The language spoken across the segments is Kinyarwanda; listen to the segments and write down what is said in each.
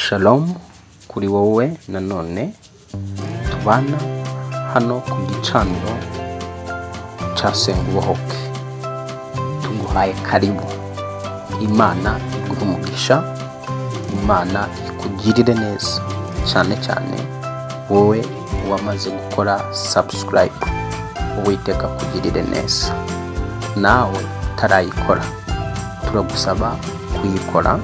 Shalom kuri wowe nanone tubana hano ku gicaniro cya Senga Ubohoke. Tuguhaye karibu. Imana iguhe umugisha, Imana ikugirire neza, cyane cyane wowe wamaze gukora subscribe. Uwiteka akugirire neza. Nawe utarayikora turagusaba kuyikora,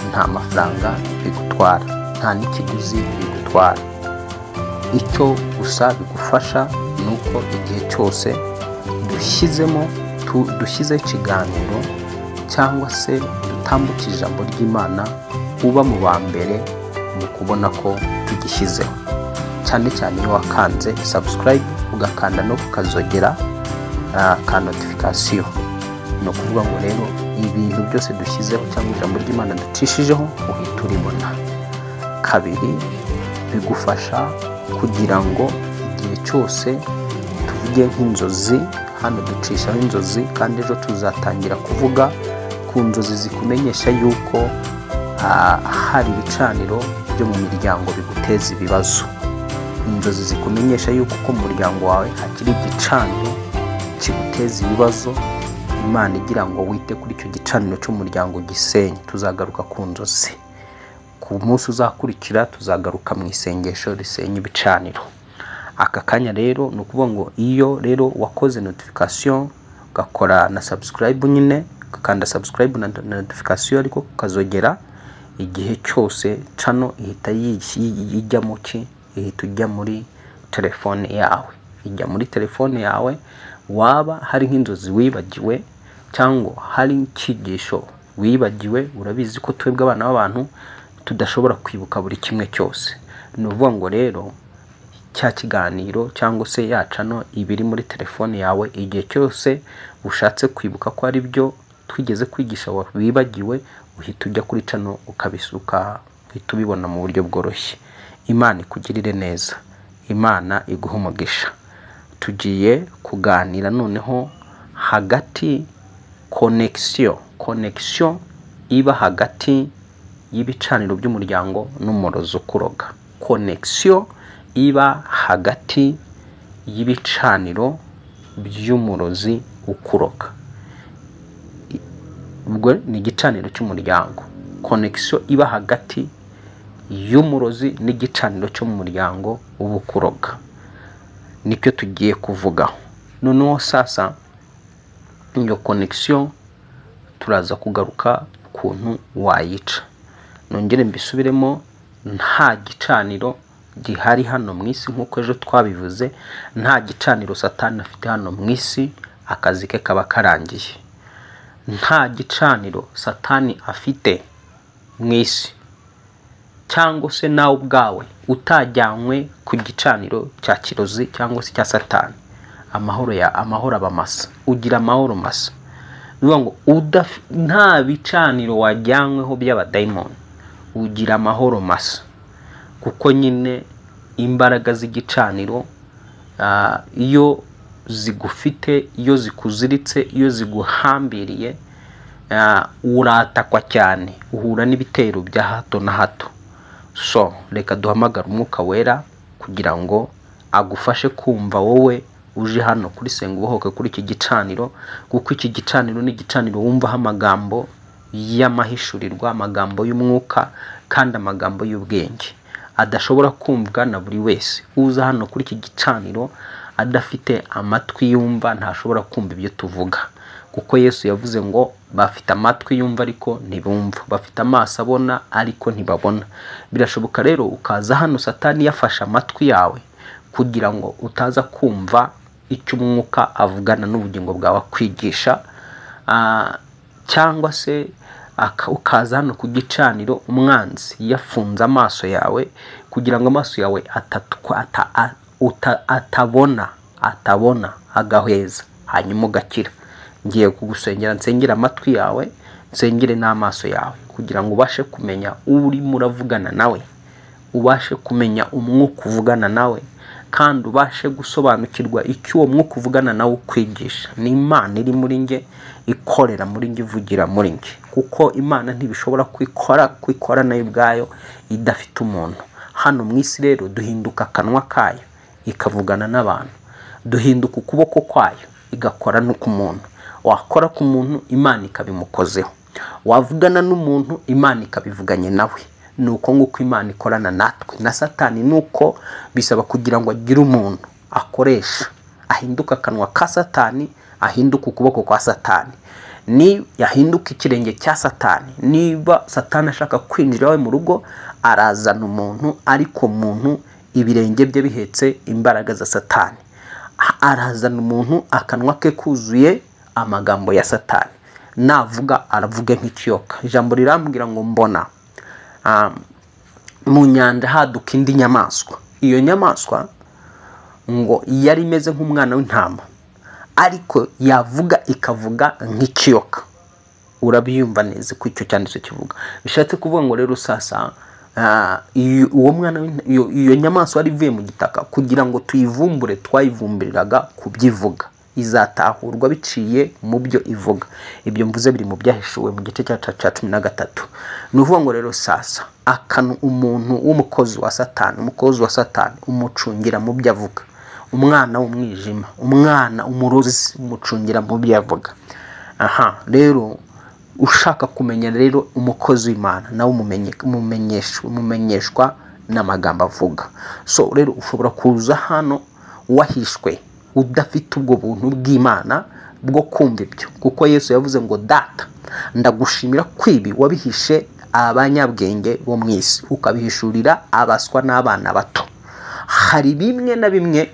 nta mafaranga bigutwara, nta n'ikiguzi bigutwara. Icyo gusa bigufasha ni uko igihe cyose dushyizemo dushyizeho ikiganiro cyangwa se dutambukije ijambo ry'Imana, uba mu ba mbere mu kubona ko tugishyizeho. Cyane cyane iyo wakanze subscribe ugakanda no kukazogera ka notification. Ni ukuvuga ngo rero ibintu byose dushyizeho cyangwa ijambo ry'Imana ducishijeho uhita uribona. Kabiri, bigufasha kugira ngo igihe cyose tuvuge nk'inzozi, hano ducishaho inzozi, kandi ejo tuzatangira kuvuga ku nzozi zikumenyesha yuko hari ibicaniro byo mu miryango biguteza ibibazo. Inzozi zikumenyesha yuko ko mu muryango wawe hakiri igicaniro kiguteza ibibazo, Imana igira ngo wite kuri icyo gicaniro cy'umuryango gisenye. Tuzagaruka ku nzozi ku munsi uzakurikira, tuzagaruka mu isengesho risenya ibicaniro. Aka kanya rero ni ukuvuga ngo iyo rero wakoze notification ugakora na subscribe nyine, ugakanda subscribe na notification ariko ukazogera, igihe cyose channel ihita ijya mu ki, ihita ijya muri telefone yawe, ijya muri telefone yawe. Waba hari nk'inzozi wibagiwe cyangwa hari icyigisho wibagiwe, urabizi ko twebwe abana b'abantu tudashobora kwibuka buri kimwe cyose. Ni ukuvuga ngo rero cya kiganiro cyangwa se ya channel iba iri muri telefone yawe, igihe cyose ushatse kwibuka ko ari byo twigeze kwigisha wibagiwe, uhita ujya kuri channel ukabisuka, uhita ubibona mu buryo bworoshye. Imana ikugirire neza, Imana iguhe umugisha. Tugiye kuganira noneho hagati connection iba hagati y'ibicaniro by'umuryango n'umurozi ukuroga. Connection iba hagati y'ibicaniro by'umurozi ukuroga. Ubwo ni igicaniro cy'umuryango. Connection iba hagati y'umurozi n'igicaniro cyo mu muryango w'ubukuroga, nicyo tugiye kuvugaho. Noneho sasa iyo connection turaza kugaruka ukuntu wayica. Nongere mbisubiremo, nta gicaniro gihari hano mu isi nk'uko ejo twabivuze, nta gicaniro Satani afite hano mu isi, akazi ke kaba karangiye. Nta gicaniro Satani afite mu isi, cyangwa se nawe ubwawe utajyanywe ku gicaniro cya kirozi cyangwa se cya Satani, amahoro ya amahoro aba masa, ugira amahoro masa. Ni ukuvuga ngo nta bicaniro wajyanyweho by'abadayimoni, ugira amahoro masa, kuko nyine imbaraga z'igicaniro iyo zigufite, iyo zikuziritse, iyo ziguhambiriye, uratakwa cyane, uhura n'ibitero bya hato na hato. So reka duhamagare Umwuka Wera kugira ngo agufashe kumva wowe uje hano kuri Senga Ubohoke, kuri iki gicaniro, kuko iki gicaniro ni igicaniro wumvaho amagambo y'amahishurirwa, amagambo y'umwuka kandi amagambo y'ubwenge adashobora kumvwa na buri wese. Uza hano kuri iki gicaniro adafite amatwi yumva ntashobora kumva ibyo tuvuga, kuko Yesu yavuze ngo bafite amatwi yumva ariko ntibumva, bafite amaso abona ariko ntibabona. Birashoboka rero ukaza hano Satani yafashe amatwi yawe kugira ngo utaza kumva icyo umwuka avugana n'ubugingo bwawe akwigisha, cyangwa se ukaza hano ku gicaniro umwanzi yafunze amaso yawe kugira ngo amaso yawe atabona agaheza, hanyuma ugakira. Ngiye kugusengera, nsengere amatwi yawe, nsengere n'amaso yawe, kugira ngo ubashe kumenya urimo uravugana nawe, ubashe kumenya umwuka uvugana nawe, kandi ubashe gusobanukirwa icyo uwo mwuka uvugana nawe ukwigisha. Ni Imana iri muri nge, ikorera muri nge, ivugira muri nge. Kuko Imana ntibishobora kwikora nayo ubwayo idafite umuntu. Hano mu isi rero duhinduka akanwa kayo ikavugana n'abantu, duhinduka ukuboko kwayo igakora no ku muntu. Wakora ku muntu Imana ikabimukozeho, wavugana n'umuntu Imana ikabivuganye nawe. Nuko nguko Imana ikorana natwe. Na Satani nuko bisaba kugira ngo agire umuntu akoresha, ahinduka akanwa ka Satani, ahinduka ukuboko kwa Satani, ni yahinduka ikirenge cya Satani. Niba Satani ashaka kwinjira we mu rugo, arazana umuntu, ariko umuntu ibirenge bye bihetse imbaraga za Satani. Arazana umuntu akanwa ke kuzuye amagambo ya Satani, navuga aravuga nk'ikiyoka. Ijambo rirambwira ngo mbona mu nyanja haduka indi nyamaswa. Iyo nyamaswa ngo yari imeze nk'umwana w'intama, ariko yavuga ikavuga nk'ikiyoka. Urabyumva neza ko icyo cyanditse kivuga. Bishatse kuvuga ngo rero sasa uwo mwana, iyo nyamaswa yari ivuye mu gitaka, kugira ngo tuyivumbure twayivumburiraga kubyivuga. Izatahurwa biciye mu byo ivuga. Ibyo mvuze biri mu byahishuwe mu gice cya 13. Ni ukuvuga ngo rero sasa akanu umuntu w'umukozi wa Satani, umukozi wa Satani umucungira mu byo avuga, umwana w'umwijima, umwana umurozi umucungira mu byo avuga. Aha rero ushaka kumenya rero umukozi w'Imana nawe umumenyeshwa n'amagambo avuga. So rero ushobora kuza hano wahishwe udafite ubwo buntu bw'Imana bwo kumva ibyo, kuko Yesu yavuze ngo Data ndagushimira kwibi wabihishe abanyabwenge bo mu isi, ukabihishurira abaswa n'abana bato. Hari bimwe na bimwe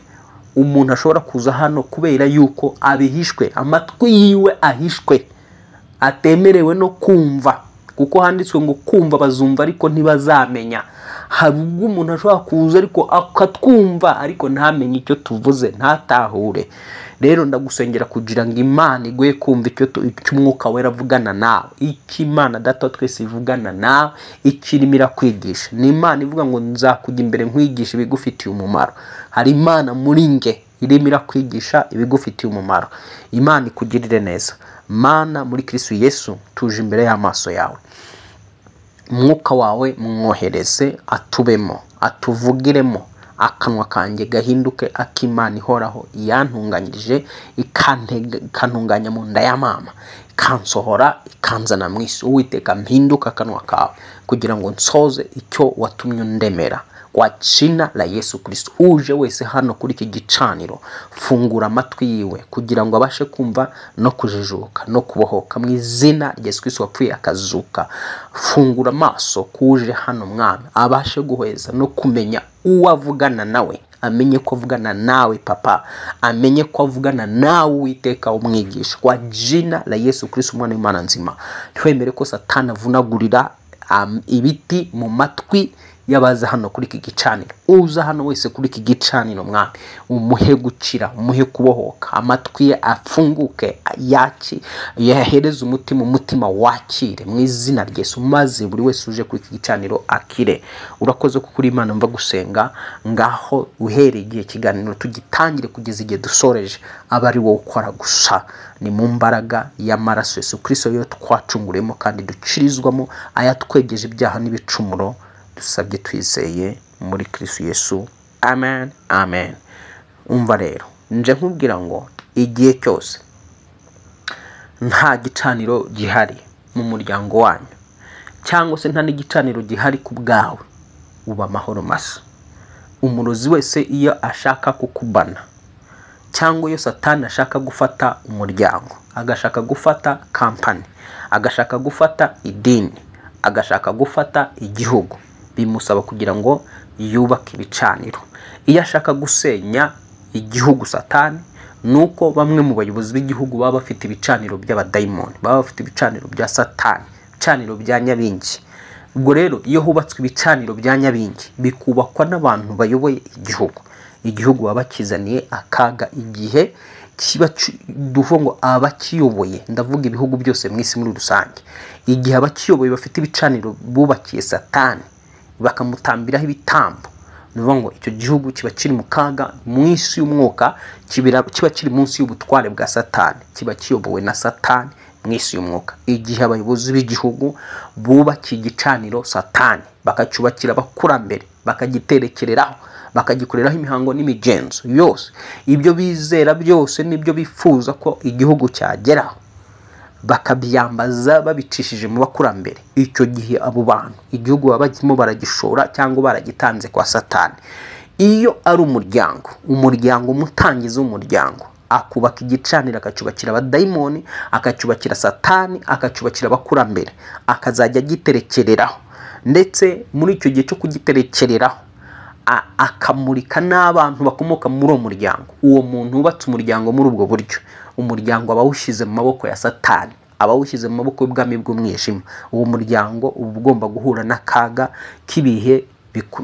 umuntu ashobora kuza hano kubera yuko abihishwe, amatwi yiwe ahishwe, atemerewe no kumva, kuko handitswe ngo kumva bazumva ariko ntibazamenya. Hari ubwo umuntu ashobora kuza ariko akatwumva ariko ntamenye icyo tuvuze, ntatahure. Rero ndagusengera kugira ngo Imana iguhe kumva icyo Umwuka Wera avugana nawe, icyo Imana Data twese ivugana nawe, ikirimo irakwigisha. Ni Imana ivuga ngo nzakujya imbere nkwigisha ibigufitiye umumaro. Hari Imana muri nge irimo irakwigisha ibigufitiye umumaro. Imana ikugirire neza. Mana muri Kristo Yesu tuje imbere y'amaso yawe, Umwuka wawe mwohereze atubemo, atuvugiremo, akanwa kanjye gahinduke ak'Imana ihoraho yantunganyirije, ikantunganya mu nda ya mama, ikansohora ikanzana mu isi. Uwiteka mpinduka akanwa kawe kugira ngo nsoze icyo watumye undemera. Kwa jina la Yesu Kristo, uje wese hano kuri iki gicaniro, fungura amatwi yiwe kugira ngo abashe kumva no kujijuka no kubohoka mu izina rya Yesu Kristo wapfuye akazuka. Fungura amaso kuje hano Mwami, abashe guhweza no kumenya uwo avugana nawe, amenye ko avugana nawe Papa, amenye ko avugana nawe Uwiteka umwigisha. Kwa jina la Yesu Kristo umwana w'Imana nzima, twemere ko Satani avunagurira ibiti mu matwi yabaza hano kuri iki gicaniro. Uza hano wese kuri iki gicaniro Mwami, umuhe gukira, umuhe kubohoka, amatwi ye afunguke, yaki yahereze umutima, umutima wakire mu izina rya Yesu, maze buri wese uje kuri iki gicaniro akire. Urakoze kuko uri Imana mva gusenga. Ngaho uhereye igihe kiganiro tugitangire kugeza igihe dusoreje, aba ari wowe ukora gusa. Ni mu mbaraga y'amaraso Yesu Kristo yo twacunguremo kandi ducirizwamo, ayatwegeje ibyaha n'ibicumuro, dusabye twizeye muri Kristo Yesu. Amen, amen. Umva rero nje nkubwira ngo igihe cyose nta gicaniro gihari mu muryango wanyu, cyangwa se nta n'igicaniro gihari ku bwawe, uba amahoro masa. Umurozi wese iyo ashaka kukubana, cyangwa iyo Satani ashaka gufata umuryango, agashaka gufata kampani, agashaka gufata idini, agashaka gufata igihugu, bimusaba kugira ngo yubake ibicaniro. Iyo ashaka gusenya igihugu Satani, nuko bamwe mu bayobozi b'igihugu baba bafite ibicaniro by'abadayimoni, baba bafite ibicaniro bya Satani, ibicaniro bya nyabingi. Ubwo rero iyo hubatswe ibicaniro bya nyabingi bikubakwa n'abantu bayoboye igihugu, igihugu baba bakizaniye akaga. Igihe kiba duvuga ngo abakiyoboye, ndavuga ibihugu byose mu isi muri rusange, igihe abakiyoboye bafite ibicaniro bubakiye Satani bakamutambiraho ibitambo, ni ukuvuga ngo icyo gihugu kiba kiri mu kaga mu isi y'umwuka, kiba kiri munsi y'ubutware bwa Satani, kiba kiyobowe na Satani Mu isi y'umwuka, igihe abayobozi b'igihugu bubakiye igicaniro Satani, bakacyubakira abakurambere, bakagiterekereraho, bakagikoreraho imihango n'imigenzo yose, ibyo bizera byose n'ibyo bifuza ko igihugu cyageraho, bakabyambaza babicishije mu bakurambere, icyo gihe abo bantu igihugu baba barimo baragishora cyangwa baragitanze kwa Satani. Iyo ari umuryango, umuryango, umutangizi w'umuryango akubaka igicaniro, akacyubakira abadayimoni, akacyubakira Satani, akacyubakira abakurambere, akazajya agiterekereraho, ndetse muri icyo gihe cyo kugiterekereraho akamurika n'abantu bakomoka muri uwo muryango. Uwo muntu wubatse umuryango muri ubwo buryo, umuryango aba awushyize mu maboko ya Satani, aba awushyize mu maboko y'ubwami bw'umwijima. Uwo muryango uba ugomba guhura n'akaga k'ibihe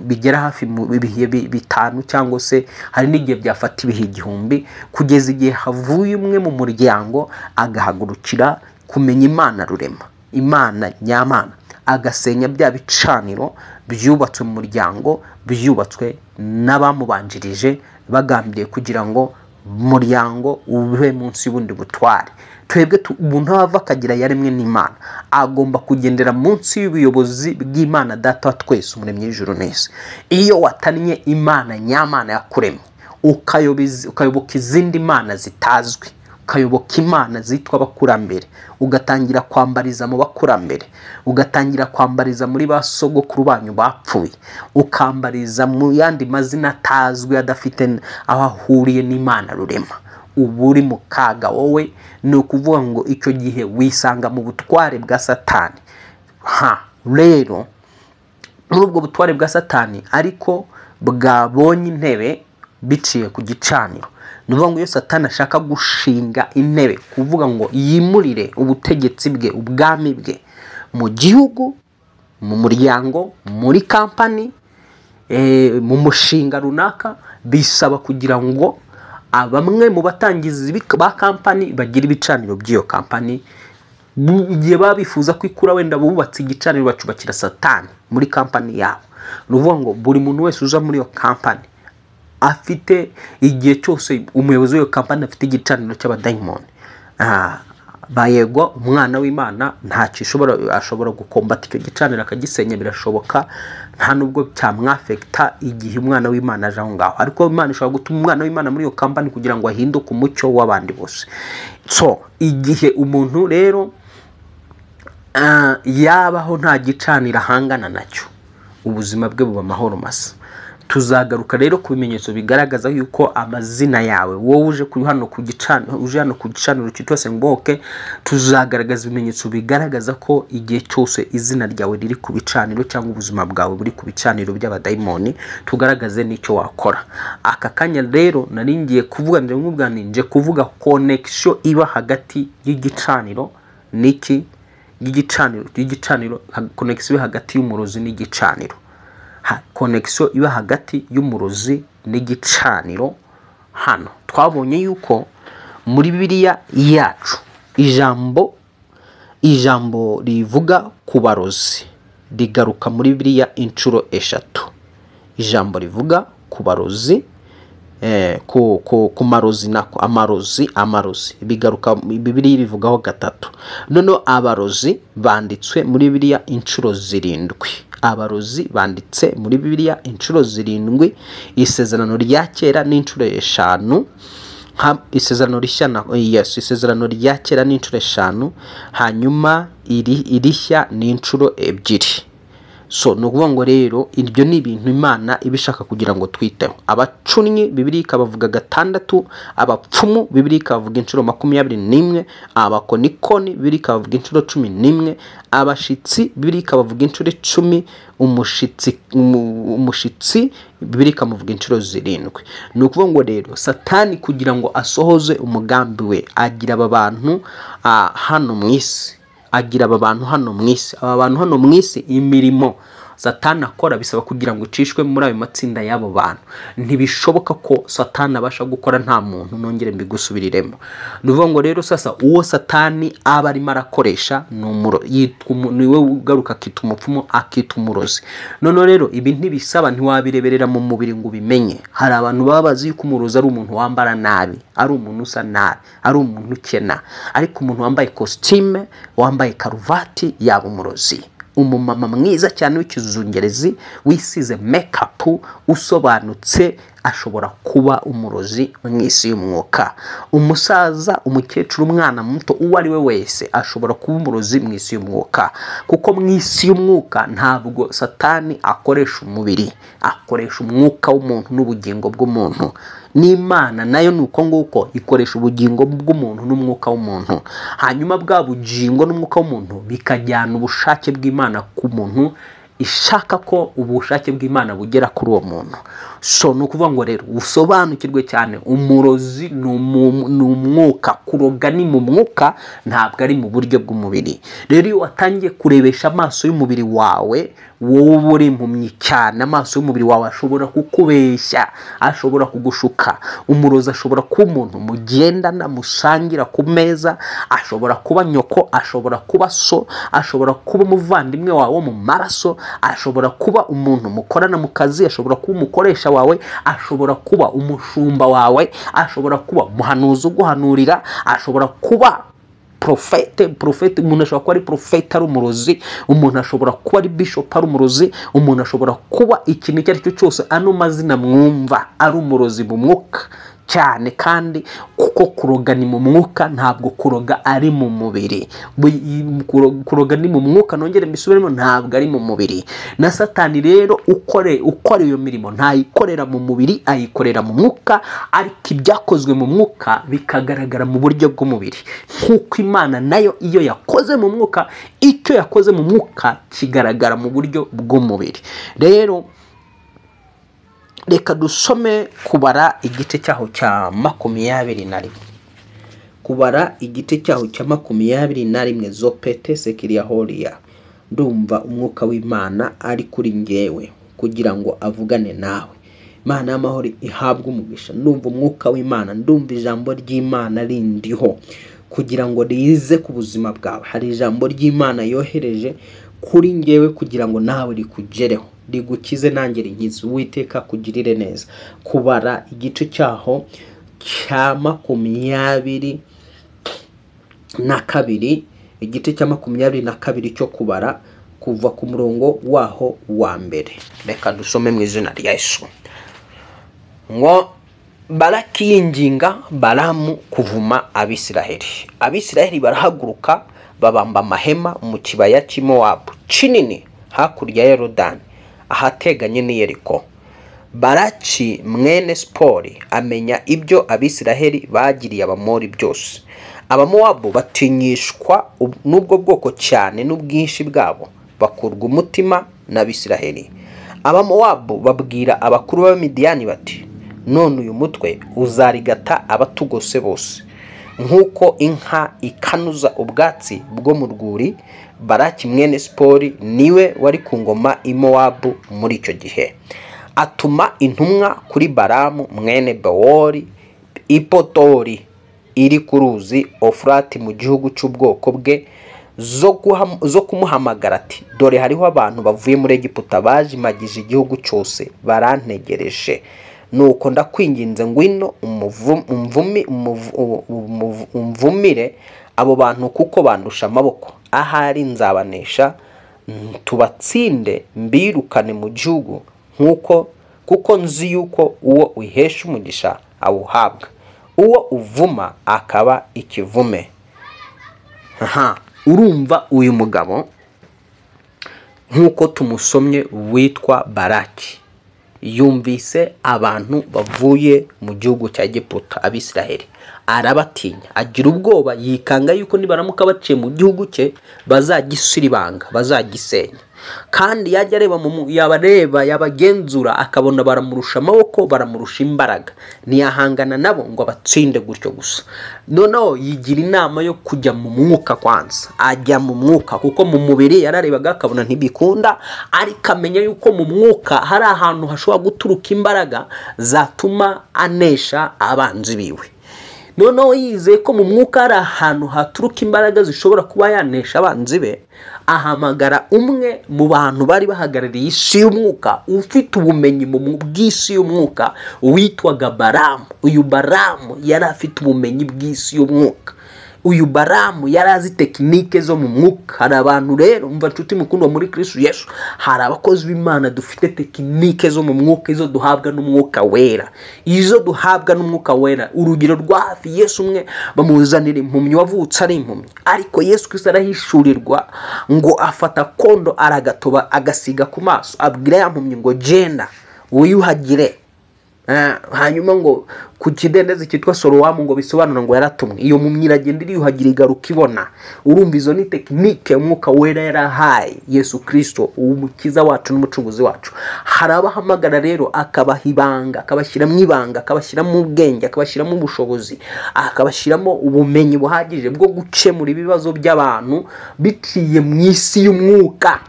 bigera hafi mu bihe 5, cyangwa se hari n'igihe byafata ibihe 1000, kugeza igihe havuye umwe mu muryango agahagurukira kumenya Imana rurema, Imana nyamana, agasenya bya bicaniro byubatswe mu muryango, byubatswe n'abamubanjirije bagambiriye kugira ngo umuryango ube munsi y'ubundi butware. Twebwe umuntu ava akagira yaremwe n'Imana, agomba kugendera munsi y'ubuyobozi bw'Imana Data wa twese, umuremyi w'ijuru n'isi. Iyo watannye Imana nyamana yakuremye, ukayoboka izindi mana zitazwi, ukayoboka imana zitwa abakurambere, ugatangira kwambariza mu bakurambere, ugatangira kwambariza muri ba sogokuru banyu bapfuye, ukambariza mu yandi mazina atazwi adafite aho ahuriye n'Imana rurema, uba uri mu kaga wowe. Ni ukuvuga ngo icyo gihe wisanga mu butware bwa Satani. Rero muri ubwo butware bwa Satani, ariko bwabonye intebe biciye ku gicaniro. Ni ukuvuga ngo iyo Satani ashaka gushinga intebe, kuvuga ngo yimurire ubutegetsi bwe, ubwami bwe mu gihugu, mu muryango, muri kampani, mu mushinga runaka, bisaba kugira ngo bamwe mu batangizi ba kampani bagira ibicaniro by'iyo kampani. Igihe baba bifuza ko ikura, wenda bubatse igicaniro bacubakira Satani muri kampani yabo. Ni ukuvuga ngo buri muntu wese uza muri iyo kampani afite, igihe cyose umuyobozi w'iyo kampani afite igicaniro cy'abadayimoni, bayegwa umwana w'Imana ntacyo ashobora gukombata icyo gicaniro akagisenya, birashoboka, nta nubwo cyamwafekita igihe umwana w'Imana aje aho ngaho. Ariko Imana ishobora gutuma umwana w'Imana muri iyo kampani kugira ngo ahinduke umucyo w'abandi bose. So igihe umuntu rero yabaho nta gicaniro ahangana nacyo, ubuzima bwe buba amahoro masa. Tuzagaruka rero ku bimenyetso bigaragaza yuko amazina yawe, wowe uje hano ku gicaniro, uje hano ku gicaniro cyitwa Sengoke, tuzagaragaza ibimenyetso bigaragaza ko igihe cyose izina ryawe riri ku bicaniro cyangwa ubuzima bwawe buri ku bicaniro by'abadayimoni, tugaragaze n'icyo wakora. Aka kanya rero nari ngiye kuvuga, nje kuvuga connection iba hagati y'igicaniro n'iki, y'igicaniro, connection iba hagati y'umurozi n'igicaniro. Connection iba hagati y'umurozi n'igicaniro. Hano twabonye yuko muri Bibiliya yacu ijambo rivuga ku barozi rigaruka muri Bibiliya inshuro 3. Ijambo rivuga ku barozi, ku marozi nako, amarozi bigaruka Bibiliya bivugaho 3. Noneho abarozi banditswe muri Bibiliya inshuro 7. Abarozi banditse muri Bibiliya inshuro 7, isezerano rya kera ni inshuro 5, isezerano rishya na yes, isezerano rya kera ni inshuro 5, hanyuma irishya ni inshuro 2. So ni ukuvuga ngo rero ibyo ni ibintu Imana ibishaka kugira ngo twiteho. Abacunnyi Bibiliya ikabavuga 6, abapfumu Bibiliya ikabavuga inshuro 21, abakonikoni Bibiliya ikabavuga inshuro 11, abashitsi Bibiliya ikabavuga inshuro 10, umushitsi Bibiliya ikamuvuga inshuro 7. Ni ukuvuga ngo rero Satani kugira ngo asohoze umugambi we agira aba bantu hano mu isi, agira aba bantu hano mu isi, aba bantu hano mu isi imirimo Satani akora bisaba kugira ngo ucishwe muri ayo matsinda y'abo bantu. Ntibishoboka ko Satani abasha gukora nta muntu, nongere mbigusubiriremo. Ni ukuvuga ngo rero sasa uwo Satani aba arimo arakoresha niwe ugaruka akita umupfumu, akita umurozi. Noneho rero ibi ntibisaba, ntiwabireberera mu mubiri ngo ubimenye. Hari abantu baba bazi yuko umurozi ari umuntu wambara nabi, ari umuntu usa nabi, ari umuntu ukena, ariko umuntu wambaye kositime, wambaye karuvati yaba umurozi. Umumama mwiza cyane w'ikizungerezi wisize make-up usobanutse ashobora kuba umurozi mu isi y'umwuka. Umusaza, umukecuru, umwana muto, uwo ari we wese ashobora kuba umurozi mu isi y'umwuka, kuko mu isi y'umwuka ntabwo Satani akoresha umubiri, akoresha umwuka w'umuntu n'ubugingo bw'umuntu. N'Imana nayo ni uko nguko, ikoresha ubugingo bw'umuntu n'umwuka w'umuntu, hanyuma bwa bugingo n'umwuka w'umuntu bikajyana ubushake bw'Imana ku muntu, ishaka ko ubushake bw'Imana bugera kuri uwo muntu. So ni ukuvuga ngo rero usobanukirwe cyane, umurozi ni umwuka, kuroga ni mu mwuka, ntabwo ari mu buryo bw'umubiri. Rero iyo watangiye kurebesha amaso y'umubiri wawe, wowe uri impumyi cyane, amaso y'umubiri wawe ashobora kukubeshya, ashobora kugushuka. Umurozi ashobora kuba umuntu mugendana, musangira ku meza, ashobora kuba nyoko, ashobora kuba so, ashobora kuba umuvandimwe wawe wo mu maraso, ashobora kuba umuntu mukorana mu kazi, ashobora kuba umukoresha wawe, ashobora kuba umushumba wawe, ashobora kuba umuhanuzi uguhanurira, ashobora kuba profete. Umuntu ashobora kuba ari profete ari umurozi, umuntu ashobora kuba ari bishop ari umurozi, umuntu ashobora kuba ikintu icyo ari cyo cyose, ano mazina mwumva ari umurozi mu mwuka cyane. Kandi kuko kuroga ni mu mwuka, ntabwo kuroga ari mu mubiri. Kuroga ni mu mwuka, nongere mbisubiremo, ntabwo ari mu mubiri. Na Satani rero ukora iyo mirimo ntayikorera mu mubiri, ayikorera mu mwuka, ariko ibyakozwe mu mwuka bikagaragara mu buryo bw'umubiri. Nk'uko Imana nayo iyo yakoze mu mwuka, icyo yakoze mu mwuka kigaragara mu buryo bw'umubiri. Rero reka dusome Kubara igice cyaho cya 21. Kubara igice cyaho cya 21, zopete sekiriya horiya. Ndumva umwuka w'Imana ari kuri ngewe kugira ngo avugane nawe. Imana y'amahoro ihabwe umugisha. Ndumva umwuka w'Imana, ndumva ijambo ry'Imana rindiho kugira ngo rize ku buzima bwawe. Hari ijambo ry'Imana yohereje kuri ngewe kugira ngo nawe rikugereho, rigukize nanjye rinkize. Uwiteka kugirire neza. Kubara igice cyaho cya 22, igice cya 22 cyo Kubara, kuva ku murongo waho wa mbere. Reka dusome mu izina rya Yesu. Ngo Balaki yinginga Balamu kuvuma Abisiraheli. Abisiraheli barahaguruka babamba amahema mu kibaya cy'i Mowabu kinini hakurya ya Yorodani, ahateganye n'i Yeriko. Balaki mwene Sipori amenya ibyo Abisiraheli bagiriye Abamori byose. Abamowabu batinyishwa n'ubwo bwoko cyane n'ubwinshi bwabo, bakurwa umutima n'Abisiraheli. Abamowabu babwira abakuru b'Abamidiyani bati, none uyu mutwe uzarigata abatugose bose nk'uko inka ikanuza ubwatsi bwo mu rwuri. Balaki mwene Sipori niwe wari ku ngoma i Mowabu muri icyo gihe. Atuma intumwa kuri Balamu mwene Bewori i Potori iri ku ruzi Ofurati mu gihugu cy'ubwoko bwe, zo kumuhamagara ati, dore hariho abantu bavuye muri Egiputa bajimagije igihugu cyose, barantegereje. Nuko ndakwinginze ngwino umvumire abo bantu kuko bandusha amaboko, ahari nzabanesha tubatsinde mbirukane mu gihugu, nkuko kuko nzi yuko uwo uhesha umugisha awuhabwa, uwo uvuma akaba ikivume. Aha urumva uyu mugabo nkuko tumusomye witwa Balaki yumvise abantu bavuye mu gihugu cya Egiputa Abisiraheli, arabatinya, agira ubwoba, yikanga yuko nibaramuka baciye mu gihugu cye bazagisiribanga, bazagisenya. Kandi yajya areba yabareba, yabagenzura, akabona baramurusha amaboko, baramurusha imbaraga, ntiyahangana nabo ngo abatsinde gutyo gusa. Noneho yigira inama yo kujya mu mwuka kwanza, ajya mu mwuka, kuko mu mubiri yararebaga akabona ntibikunda, ariko amenya yuko mu mwuka hari ahantu hashobora guturuka imbaraga zatuma anesha abanzi biwe. Noneho yizeye ko mu mwuka hari ahantu haturuka imbaraga zishobora kuba yanesha abanzi be, ahamagara umwe mu bantu bari bahagarariye isi y'umwuka, ufite ubumenyi bw'isi y'umwuka, witwaga Baramu. Uyu Baramu yari afite ubumenyi bw'isi y'umwuka. Uyu Baramu yari azi tekinike zo mu mwuka. Hari abantu rero, umva nshuti mukundwa muri Kristo Yesu, hari abakozi b'Imana dufite tekinike zo mu mwuka, izo duhabwa n'umwuka wera, izo duhabwa n'umwuka wera. Urugero rwa hafi, Yesu umwe bamuzanira impumyi wavutse ari impumyi, ariko Yesu Kristo arahishurirwa ngo afata kondo aragatoba agasiga ku maso, abwira ya mpumyi ngo genda wiyuhagire. Hanyuma ngo ku kidendezi cyitwa Sorowamu, ngo bisobanura ngo yaratumwe. Iyo mpumyi iragenda iriyuhagira igaruka ibona. Urumva izo ni tekinike umwuka wera yarahaye Yesu Kristo, umukiza wacu n'umucunguzi wacu. Hari abahamagara rero akabaha ibanga, akabashyiramo ibanga, akabashyiramo ubwenge, akabashyiramo ubushobozi, akabashyiramo ubumenyi buhagije bwo gukemura ibibazo by'abantu biciye mu isi y'umwuka.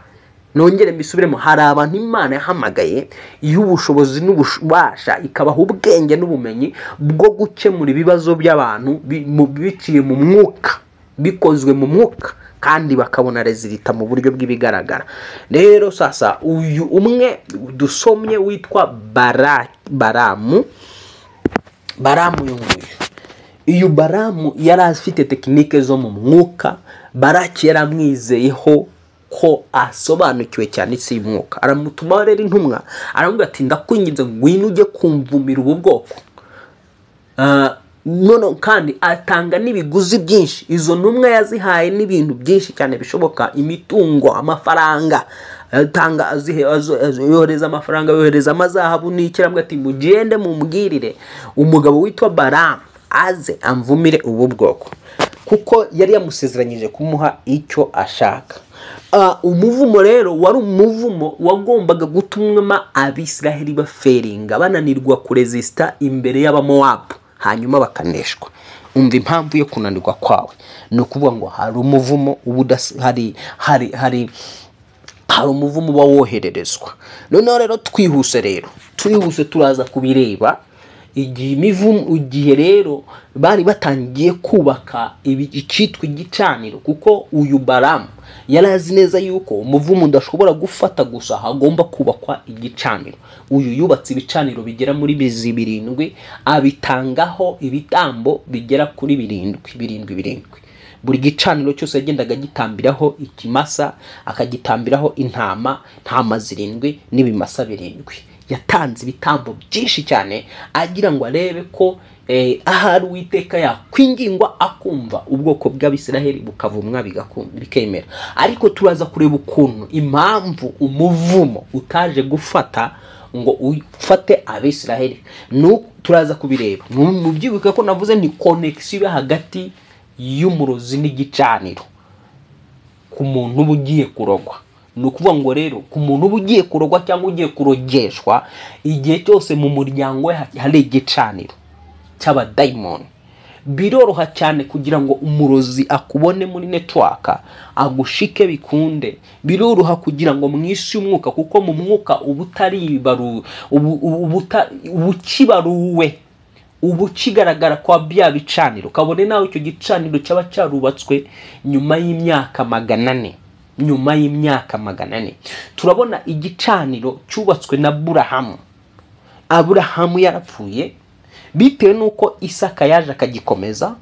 Nongere mbisubiremo, hari abantu Imana yahamagaye y'ubushobozi n'ububasha, ikabaha ubwenge n'ubumenyi bwo gukemura ibibazo by'abantu biciye mu mwuka, bikozwe mu mwuka, kandi bakabona résultat mu buryo bw'ibigaragara. Rero sasa uyu umwe dusomye witwa Baramu, Baramu uyu nguyu, uyu Baramu yari afite tekinike zo mu mwuka. Baraki yaramwizeyeho ko asobanukiwe cyane isi y'umwuka, aramutuma rero intumwa, aramubwira ati ndakwinginze ngwino ujye kumvumira ubu bwoko. None kandi atanga n'ibiguzi byinshi. Izo ntumwa yazihaye n'ibintu byinshi cyane bishoboka, imitungo, amafaranga, atanga, yohereza amafaranga, yohereza amazahabu n'ikirambwa, ati mugende mumbwirire umugabo witwa Baramu aze amvumire ubu bwoko, kuko yari yamusezeranyije kumuha icyo ashaka. Umuvumo rero wari umuvumo wagombaga gutuma Abisiraheli baferinga, bananirwa kurezisita imbere y'Abamowabu, hanyuma bakaneshwa. Umva impamvu yo kunanirwa kwawe ni ukuvuga ngo hari umuvumo uba hari hari hari hari umuvumo uba wohererezwa. Noneho rero twihuse, rero twihuse, turaza kubireba igihe imivumo, igihe rero bari batangiye kubaka icyitwa igicaniro, kuko uyu Baramu yari azi neza yuko umuvumo udashobora gufata gusa, hagomba kubakwa igicaniro. Uyu yubatse ibicaniro bigera muri 7, abitangaho ibitambo bigera kuri 7 7 7. Buri gicaniro cyose yagendaga gitambiraho ikimasa, akagitambiraho intama, ntama 7 n'ibimasa 7. Yatanze ibitambo byinshi cyane agira ngo arebe ko ahari Uwiteka yakwingingwa akumva, ubwoko bw'Abisiraheli bukavumwa bikemera. Ariko turaza kureba ukuntu impamvu umuvumo utaje gufata ngo ufate Abisiraheli, turaza kubireba. Mubyibuke ko navuze ni connection iba hagati y'umurozi n'igicaniro ku muntu uba ugiye kurogwa. Ni ukuvuga ngo rero ku muntu uba ugiye kurogwa cyangwa ugiye kurogeshwa, igihe cyose mu muryango we hari igicaniro cy'abadayimoni, biroroha cyane kugira ngo umurozi akubone muri network agushike bikunde. Biroroha kugira ngo mu isi y'umwuka, kuko mu mwuka uba ukibaruwe, uba ukigaragara kwa bya bicaniro, kabone nawe icyo gicaniro cyaba cyarubatswe nyuma y'imyaka 400. Nyuma y'imyaka 400 turabona igicaniro cyubatswe na Aburahamu. Aburahamu yarapfuye, bitewe n'uko Isaka yaje akagikomeza,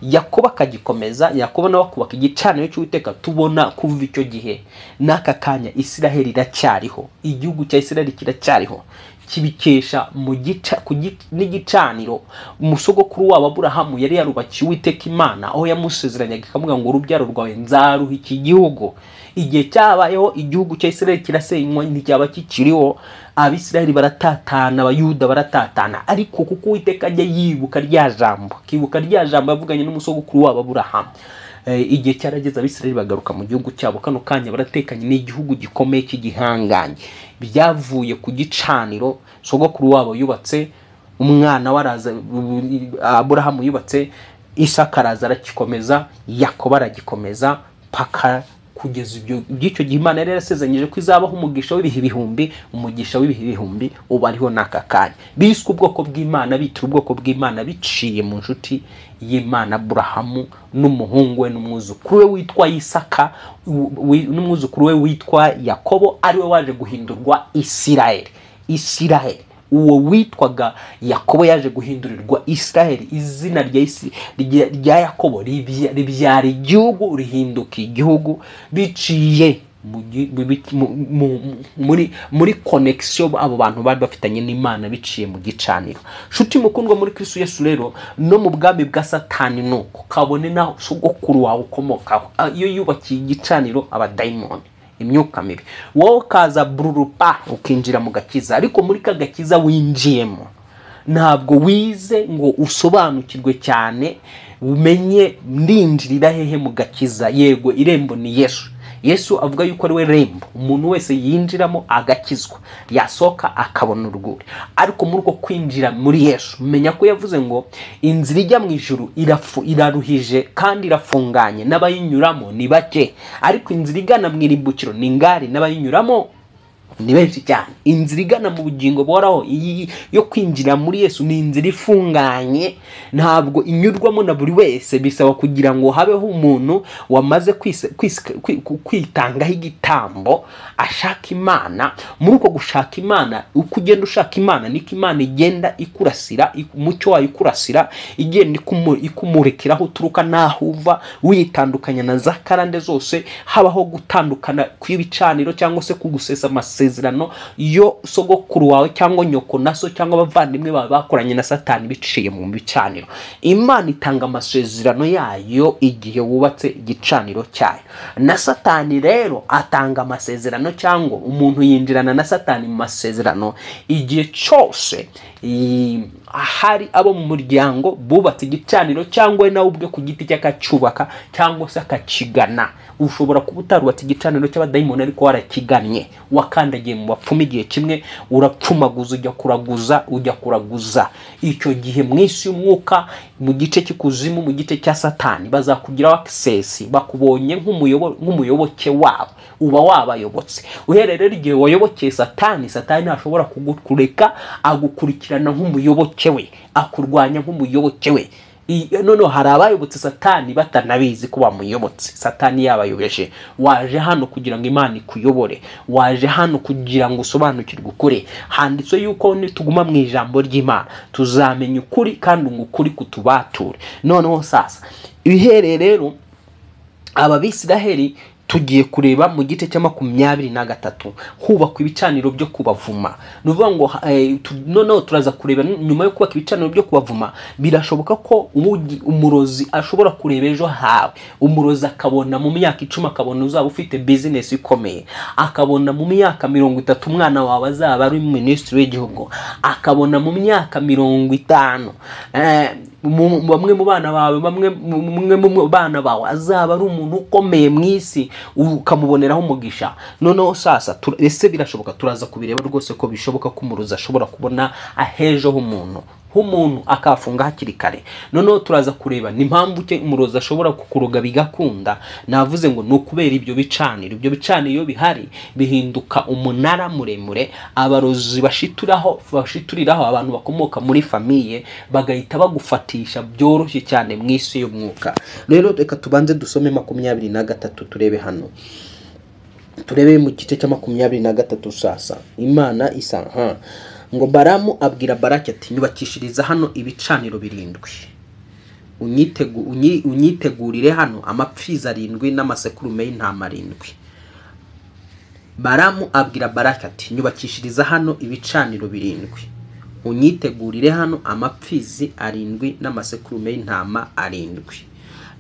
Yakobo akagikomeza, Yakobo nawe akubaka igicaniro cy'Uwiteka. Tubona kuva icyo gihe n'aka kanya Isiraheli iracyariho, igihugu cya Isiraheli kiracyariho, kibikesha mu gica n'igicaniro umusogokuru wabo Aburahamu yari yarubakiye Uwiteka Imana, aho yamusezeranyaga ikamuga ngo urubyaro rwawe nzaruha iki gihugu. Igihe cyabayeho igihugu cya Isiraheli kirasenywa, nticyaba kikiriho, Abisiraheli baratatana, Abayuda baratatana, ariko kuko Uwiteka ajya yibuka rya jambo, akibuka rya jambo yavuganye n'umusogokuru wabo Aburahamu. Igihe cyarageze Abisirayeli bagaruka mu gihugu cyabo. Kano kanya baratekanye, ni igihugu gikomeye cy'igihanganye. Byavuye ku gicaniro sogokuru wabo yubatse, umwana waraza Aburahamu yubatse, Isaka araza aragikomeza, Yakobo aragikomeza, paka kugeza ibyo by'icyo gihe Imana yari yarasezeranyije ko izabaho umugisha w'ibihe ibihumbi. Umugisha w'ibihe ibihumbi uba ariho n'aka kanya. Biswe ubwoko bw'Imana, bitira ubwoko bw'Imana biciye mu nshuti y'Imana Aburahamu n'umuhungu we n'umwuzukuru we witwa Isaka, n'umwuzukuru we witwa Yakobo, ariwe waje guhindurwa Isirayeli. Isirayeli uwo witwaga Yakobo yaje guhindurirwa Isirayeli. Izina rya Yakobo ribyara igihugu, rihinduka igihugu biciye muri connection abo bantu bari bafitanye n'Imana biciye mu gicaniro. Shuti mukundwa muri Kristo Yesu, rero no mu bwami bwa Satani nuko kabone naho sogokuru wawe ukomokaho iyo yubakiye igicaniro abadayimoni, imyuka mibi, wowe ukaza bururupa ukinjira mu gakiza, ariko muri ka gakiza winjiyemo ntabwo wize ngo usobanukirwe cyane umenye ndinjirira hehe mu gakiza. Yego, irembo ni Yesu. Yesu avuga yuko ari we rembo, umuntu wese yinjiramo agakizwa, yasohoka akabona urwuri. Ariko muri uko kwinjira muri Yesu, menya ko yavuze ngo inzira ijya mu ijuru iraruhije kandi irafunganye, n'abayinyuramo ni bake. Ariko inzira igana mu irimbukiro ni ngari, n'abayinyuramo ni benshi cyane. Inzira igana mu bugingo buhoraho yo kwinjira muri Yesu ni inzira ifunganye, ntabwo inyurwamo na buri wese. Bisaba kugira ngo habeho umuntu wamaze kwitangaho igitambo, ashaka Imana. Muri uko gushaka Imana, uko ugenda ushaka Imana niko Imana igenda ikurasira, umucyo wayo ikurasira, igenda ikumurikira aho uturuka n'aho uva, witandukanya na za karande zose. Habaho gutandukana kw'ibicaniro cyangwa se kugusesa amasezerano yo sogokuru wawe cyangwa nyoko na so cyangwa abavandimwe bawe bakoranye na Satani biciye mu bicaniro. Imana itanga amasezerano yayo igihe wubatse igicaniro cyayo. Na Satani rero atanga amasezerano, cyangwa umuntu yinjirana na Satani mu masezerano igihe cyose hari abo mu muryango bubatse igicaniro, cyangwa nawe ubwe ku giti cye akacyubaka cyangwa se akakigana. Ushobora kuba utarubatse igicaniro cy'abadayimoni ariko warakigannye, wakandagiye mu bapfumu igihe kimwe, urapfumaguza, ujya kuraguza. Icyo gihe mu isi y'umwuka, mu gice cy'ikuzimu, mu gice cya Satani, bazakugiraho access, bakubonye nk'umuyoboke wabo, uba wabayobotse. Uhereye rero igihe wayobokeye Satani, Satani ntashobora kugukureka, agukurikirana nk'umuyoboke we, akurwanya nk'umuyoboke we. Noneho hari abayobotse Satani batanabizi ko bamuyobotse. Satani yabayobeje. Waje hano kugira ngo Imana ikuyobore, waje hano kugira ngo usobanukirwe ukuri. Handitswe yuko nituguma mu ijambo ry'Imana tuzamenya ukuri, kandi ngo ukuri kutubature. Noneho sasa ibihereye rero aba Bisiraheli tugiye kureba mu gice cya 23 hubakwa ibicaniro byo kubavuma. Ni ukuvuga ngo noneho turaza kureba nyuma yo kubaka ibicaniro byo kubavuma, birashoboka ko umurozi ashobora kureba ejo hawe. Umurozi akabona mu myaka 10 akabona uzaba ufite business ikomeye, akabona mu myaka 30 umwana wawe azaba ari minisitiri w'igihugu, akabona mu myaka 50 bamwe mu bana bawe, bamwe mu bana bawe azaba ari umuntu ukomeye mu isi, ukamuboneraho umugisha. Noneho sasa ese birashoboka? Turaza kubireba rwose ko bishoboka ko umurozi ashobora kubona ahejo h'umuntu akafunga hakiri kare. Noneho turaza kureba ni impamvu ke umurozi ashobora kukuroga bigakunda. Navuze ngo ni ukubera ibyo bicaniro. Ibyo bicaniro iyo bihari bihinduka umunara muremure abarozi bashituriraho abantu bakomoka muri famiye, bagahita bagufatisha byoroshye cyane mu isi y'umwuka. Rero reka tubanze dusome 23 turebe hano. Turebe mu gice cya 23 sasa. Imana isa ngo Balamu abwira Baraki ati nyubakishiriza hano ibicaniro 7, unyitegurire hano amapfizi 7 n'amasekurume y'intama 7. Balamu abwira Baraki ati nyubakishiriza hano ibicaniro 7, unyitegurire hano amapfizi 7 n'amasekurume y'intama 7.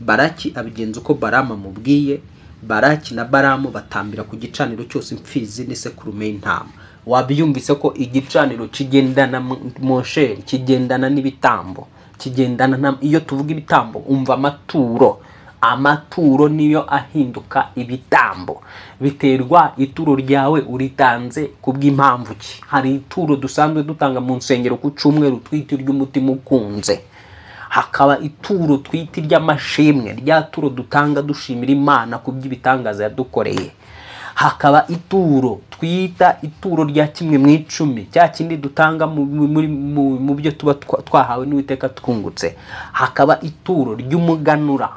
Baraki abigenza uko Balamu amubwiye. Baraki na Balamu batambira ku gicaniro cyose imfizi n'isekurume y'intama. Wabyumvise ko igicaniro kigendana monsheri, kigendana n'ibitambo, kigendana na, iyo tuvuga ibitambo umva amaturo. Amaturo niyo ahinduka ibitambo. Biterwa ituro ryawe uritanze kubw'impamvu ki. Hari ituro dusanzwe dutanga mu nsengero ku cyumweru twita iry'umutima ukunze, hakaba ituro twita iry'amashimwe, rya turo dutanga dushimira Imana ku by'ibitangaza yadukoreye, hakaba ituro twita ituro rya 1/10, cya kindi dutanga mu byo tuba twahawe n'Uwiteka twungutse, hakaba ituro ry'umuganura.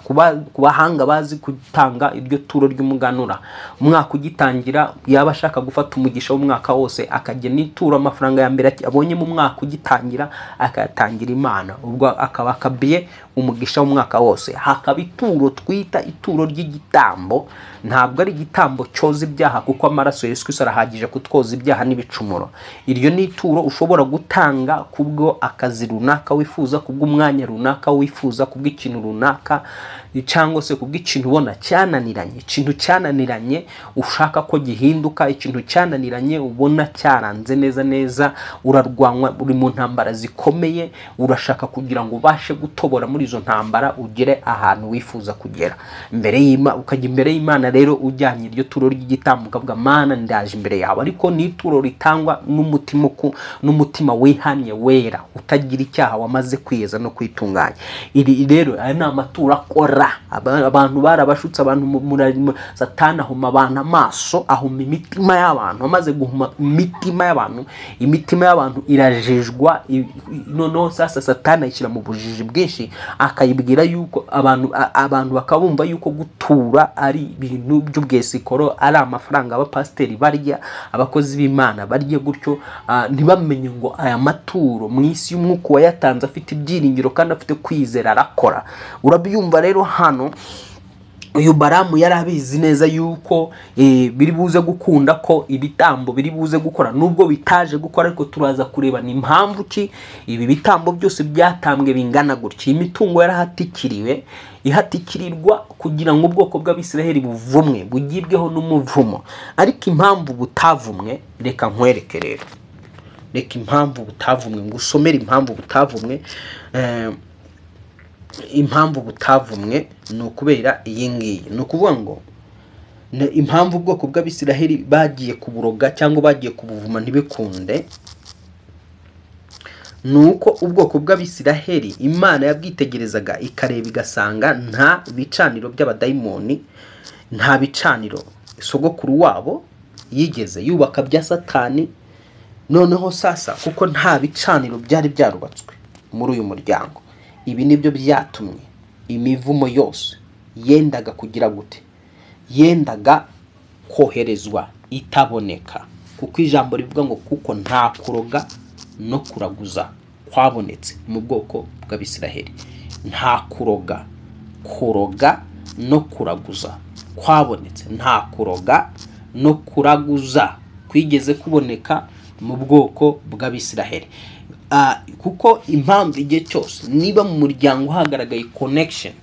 Ku bahanga bazi gutanga iryo turo ry'umuganura, umwaka ugitangira yaba ashaka gufata umugisha w'umwaka wose akagena ituro, amafaranga ya mbere abonye mu mwaka ugitangira akayatangira Imana, ubwo akaba akabiye umugisha w'umwaka wose. Hakaba ituro twita ituro ry'igitambo, ntabwo ari igitambo cyoza ibyaha kuko amaraso Yesu Kristo arahagije kutwoza ibyaha n'ibicumuro. Iryo ni ituro ushobora gutanga kubwo akazi runaka wifuza, kubw'umwanya runaka wifuza, kubw'ikintu runaka, cyangwa se kubw'ikintu ubona cyananiranye, ikintu cyananiranye ushaka ko gihinduka, ikintu cyananiranye ubona cyaranze neza neza, urarwanywa, uri mu ntambara zikomeye, urashaka kugira ngo ubashe gutobora muri izo ntambara ugere ahantu wifuza kugera. Imbere y'Imana ukajya imbere y'Imana rero ujyanye iryo turo ry'igitambo ukavuga Mana ndaje imbere yawe, ariko ni ituro ritangwa n'umutima n'umutima wihanye wera utagira icyaha wamaze kwiyeza no kwitunganya. Iri rero aya ni amaturo akora. Abantu barabashutse, abantu Satani ahuma abantu amaso, ahuma imitima y'abantu, amaze guhuma imitima y'abantu, imitima y'abantu irajejwa. Noneho sasa Satani ayishyira mu bujiji bwinshi, akayibwira yuko abantu bakabumva yuko gutura ari ibintu by'ubwesikoro, ari amafaranga abapasiteri barya, abakozi b'Imana barya gutyo, ntibamenye ngo aya maturo mu isi y'umwuka wayatanze afite ibyiringiro kandi afite kwizera arakora. Urabyumva rero hano uyu Baramu yari abizi neza yuko biri buze gukunda ko ibitambo biri buze gukora, nubwo bitaje gukora, ariko turaza kureba ni impamvu ki ibi bitambo byose byatambwe bingana gutya. Imitungo yarahatikiriwe, ihatikirirwa kugira ngo ubwoko bw'Abisiraheli buvumwe, bugibweho n'umuvumo. Ariko impamvu butavumwe reka nkwereke rero, reka impamvu butavumwe ngusomere impamvu butavumwe. Impamvu butavumwe ni ukubera iyi ngiyi, ni ukuvuga ngo impamvu ubwoko bw'Abisiraheli bagiye kuburoga cyangwa bagiye kubuvuma ntibikunde, ni uko ubwoko bw'Abisiraheli Imana yabwitegerezaga ikareba igasanga nta bicaniro by'abadayimoni, nta bicaniro sogokuru wabo yigeze yubaka bya Satani. Noneho sasa kuko nta bicaniro byari byarubatswe muri uyu muryango, ibi nibyo byatumye imivumo yose yendaga kugira gute, yendaga koherezwa itaboneka, kuko ijambo rivuga ngo kuko nta kuroga no kuraguza kwabonetse mu bwoko bw'Abisiraheli. Nta kuroga, kuroga no kuraguza kwabonetse, nta kuroga no kuraguza kwigeze kuboneka mu bwoko bw'Abisiraheli. Kuko impamvu igihe cyose niba mu muryango hagaragaye connection,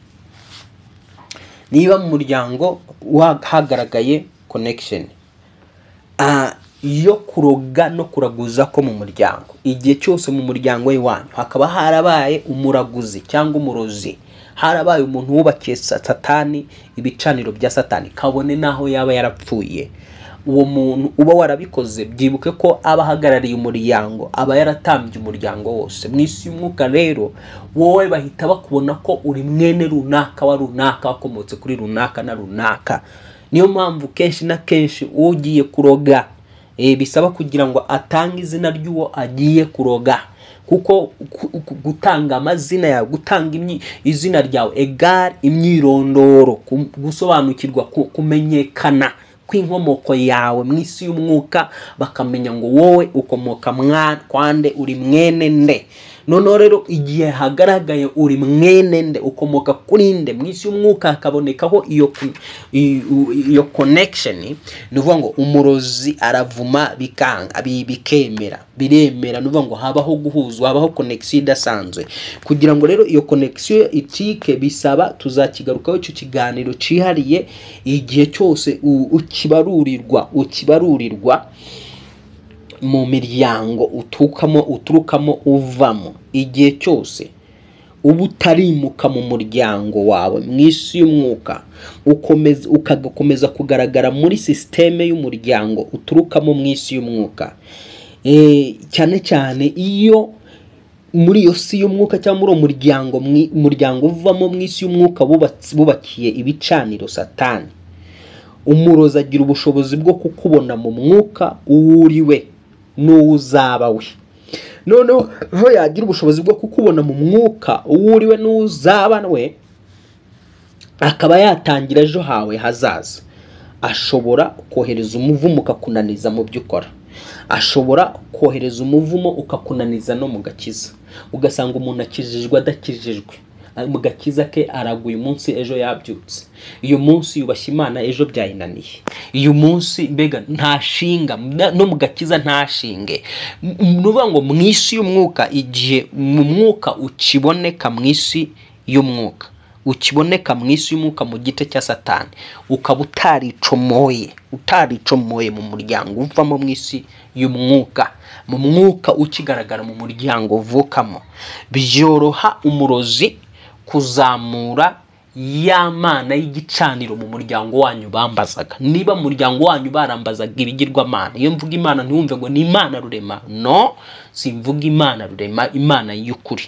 niba mu muryango hagaragaye connection yo kuroga no kuraguza ko mu muryango, igihe cyose mu muryango w'iwanyu hakaba harabaye umuraguzi cyangwa umurozi, harabaye umuntu wubakiye Satani ibicaniro bya Satani, kabone naho yaba yarapfuye, uwo muntu uba warabikoze byibuke ko aba ahagarariye umuryango, aba yaratambye umuryango wose. Mu isi y'umwuka rero wowe bahita bakubona ko uri mwene runaka wa runaka, wakomotse kuri runaka na runaka. Niyo mpamvu kenshi na kenshi ugiye kuroga bisaba kugira ngo atange izina ry'uwo agiye kuroga, kuko gutanga amazina yawe, gutanga izina ryawe egare imyirondoro, gusobanukirwa, kumenyekana kw'inkomoko yawe mu isi y'umwuka, bakamenya ngo wowe ukomoka kwande, uri mwene nde. Noneho rero igihe hagaragaye uri mwene nde, ukomoka kuri nde, mu isi y'umwuka hakabonekaho iyo connection, ni ukuvuga ngo umurozi aravuma bikanga, bikemera, biremera, ni ukuvuga ngo habaho guhuzwa, habaho connection idasanzwe. Kugira ngo rero iyo connection itike bisaba, tuzakigarukaho icyo kiganiro cyihariye, igihe cyose ukibarurirwa mu miryango uturukamo uvamo, igihe cyose uba utarimuka mu muryango wawe mu isi y'umwuka, ukagakomeza kugaragara muri sisiteme y'umuryango uturukamo mu isi y'umwuka, cyane cyane iyo muri iyo si y'umwuka cyangwa muri uwo muryango uvamo mu isi y'umwuka bubakiye ibicaniro Satani, umurozi agira ubushobozi bwo kukubona mu mwuka uwuriwe n'uwuzaba we. Noneho yagira ubushobozi bwo kukubona mu mwuka uwuriwe n'uzaba we, akaba yatangira ejo hawe hazaza. Ashobora kohereza umuvumo ukakunaniza mu byo ukora, ashobora kohereza umuvumo ukakunaniza no mu gakiza, ugasanga umuntu akijijwe adakijijwe, mu gakiza ke aragwa uyu munsi ejo yabyutse, uyu munsi yubashye Imana ejo byayinaniye, uyu munsi mbega ntashinga no mu gakiza ntashinge. Nuvuga ngo mu isi y'umwuka, igihe mu mwuka ukiboneka mu isi y'umwuka, ukiboneka mu isi y'umwuka mu gice cya Satani, ukaba utaricomoye mu muryango uvamo mu isi y'umwuka, mu mwuka ukigaragara mu muryango uvukamo, byoroha umurozi kuzamura ya mana y'igicaniro mu muryango wanyu bambazaga. Niba mu muryango wanyu barambazaga ibigirwamana, iyo mvuga Imana ntiwumve ngo ni Imana rurema, no, simvuga Imana rurema, Imana y'ukuri.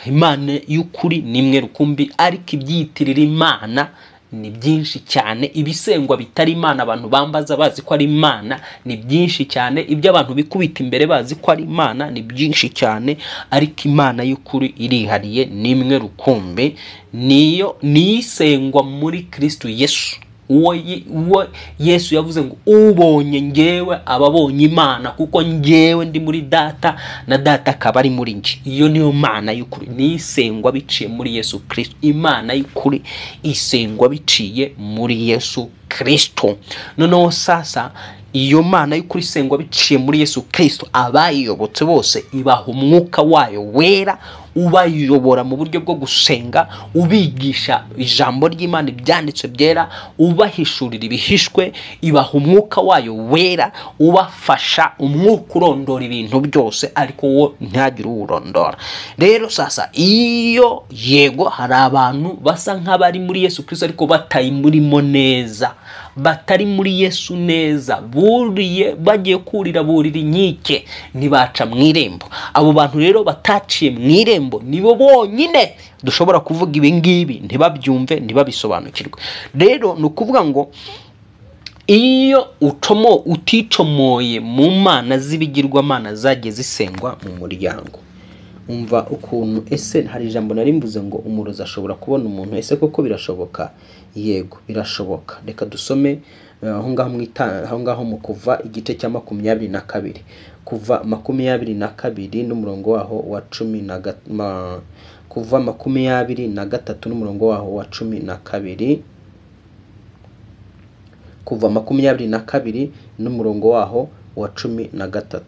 Imana y'ukuri ni imwe rukumbi, ariko ibyiyitirira Imana ni byinshi cyane. Ibisengwa bitari Imana abantu bambaza bazi ko ari Imana ni byinshi cyane, ibyo abantu bikubita imbere bazi ko ari Imana ni byinshi cyane, ariko Imana y'ukuri irihariye, ni imwe rukumbi, niyo nisengwa muri Kristo Yesu. Uwo Yesu yavuze ngo ubonye ngewe ababonye Imana, kuko ngewe ndi muri Data na Data akaba ari muri nje. Iyo niyo Mana y'ukuri, nisengwa biciye muri Yesu Kristo. Imana y'ukuri isengwa biciye muri Yesu Kristo. Noneho sasa iyo Mana y'ukuri isengwa biciye muri Yesu Kristo, abayiyobotse bose ibaha umwuka wayo wera ubayobora mu buryo bwo gusenga, ubigisha ijambo ry'Imana ibyanditswe byera, ubahishurira ibihishwe, ibaha umwuka wayo wera ubafasha, umwuka urondora ibintu byose ariko wo ntihagire uwurondora. Rero sasa iyo yego hari abantu basa nk'abari muri Yesu Kristo ariko batayimurimo neza, batari muri Yesu neza, buriye bagiye kurira burira inkike ntibaca mu irembo. Abo bantu rero bataciye mu irembo nibo bonyine dushobora kuvuga ibi ngibi ntibabyumve, ntibabisobanukirwe. Rero ni ukuvuga ngo iyo uticomoye mu mana z'ibigirwamana zagiye zisengwa mu muryango, umva ukuntu ese hari ijambo nari mvuze ngo umurozi ashobora kubona umuntu, ese koko birashoboka? Yego birashoboka. Reka dusome aho ngaho mu Kuva igice cya 22, Kuva 22 n'umurongo waho wa 10 Kuva 23 n'umurongo waho wa 12, Kuva 22 n'umurongo waho wa 13.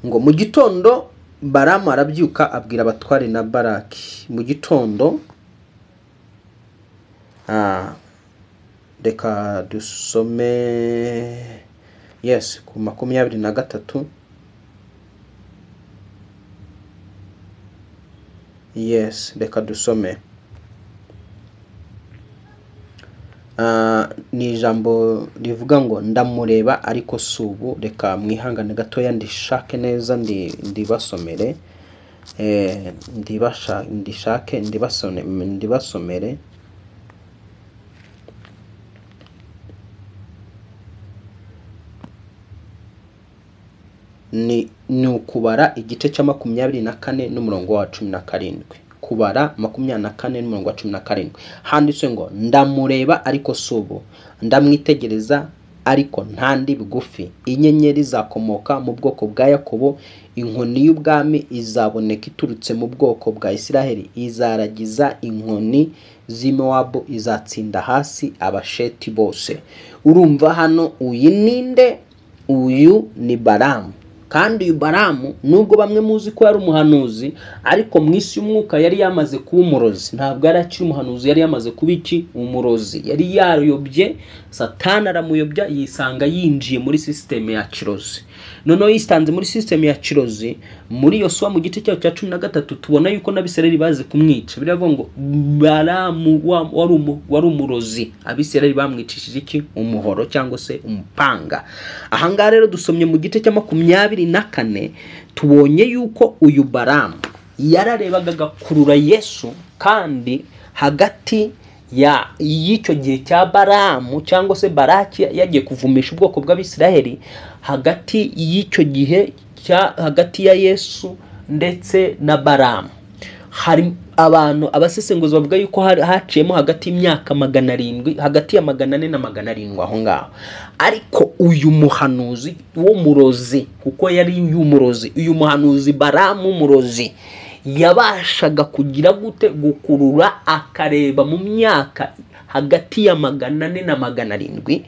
Ngo mu gitondo Balamu arabyuka abwira abatware na Baraki. Mu gitondo reka dusome yes ku 23. Yes, reka dusome. Ni ijambo rivuga ngo ndamureba ariko si ubu. Reka mwihangane gatoya ndishake neza ndibasomere, ndishake ndibasomere. Ni ukubara igice cya 24 n'umurongo wa 17. Kubara 24 n'umurongo wa 17 handitswe ngo ndamureba ariko si ubu, ndamwitegereza ariko ntandi bigufi. Inyenyeri zakomoka mu bwoko bwa Yakobo, inkoni y'ubwami izaboneka iturutse mu bwoko bwa Isiraheli, izaragiza inkoni z'i Mowabu, izatsinda hasi abasheti bose. Urumva hano uyu ninde? Uyu ni Balamu. Kandi uyu Baramu nubwo bamwe muzi ko yari umuhanuzi, ariko mu isi y'umwuka yari yamaze kuba umurozi. Ntabwo yari akiri umuhanuzi, yari yamaze kuba iki? Umurozi. Yari yarayobye, Satani aramuyobya, yisanga yinjiye muri sisiteme ya kirozi. Noneho yisanze muri sisiteme ya kirozi. Muri Yosuwa mu gice cyayo cya 13 tubona yuko n'Abisirayeli bazi kumwica. Biravuga ngo Baramu wari umurozi, Abisirayeli bamwicishije iki? Umuhoro cyangwa se umupanga. Ahangaha rero dusomye mu gice cya 24 tubonye yuko uyu Baramu yararebaga agakurura Yesu, kandi hagati ya y'icyo gihe cya Baramu cyangwa se Baraki yagiye kuvumisha ubwoko bw'Abisirayeli, hagati y'icyo gihe cya hagati ya Yesu ndetse na Baramu hari abantu abasesenguzi bavuga yuko haciyemo hagati y'imyaka 700, hagati ya 400 na 700 aho ngaho. Ariko uyu muhanuzi w'umurozi, kuko yari umurozi, uyu muhanuzi Baramu umurozi yabashaga kugira gute? Gukurura, akareba mu myaka hagati ya 400 na 700,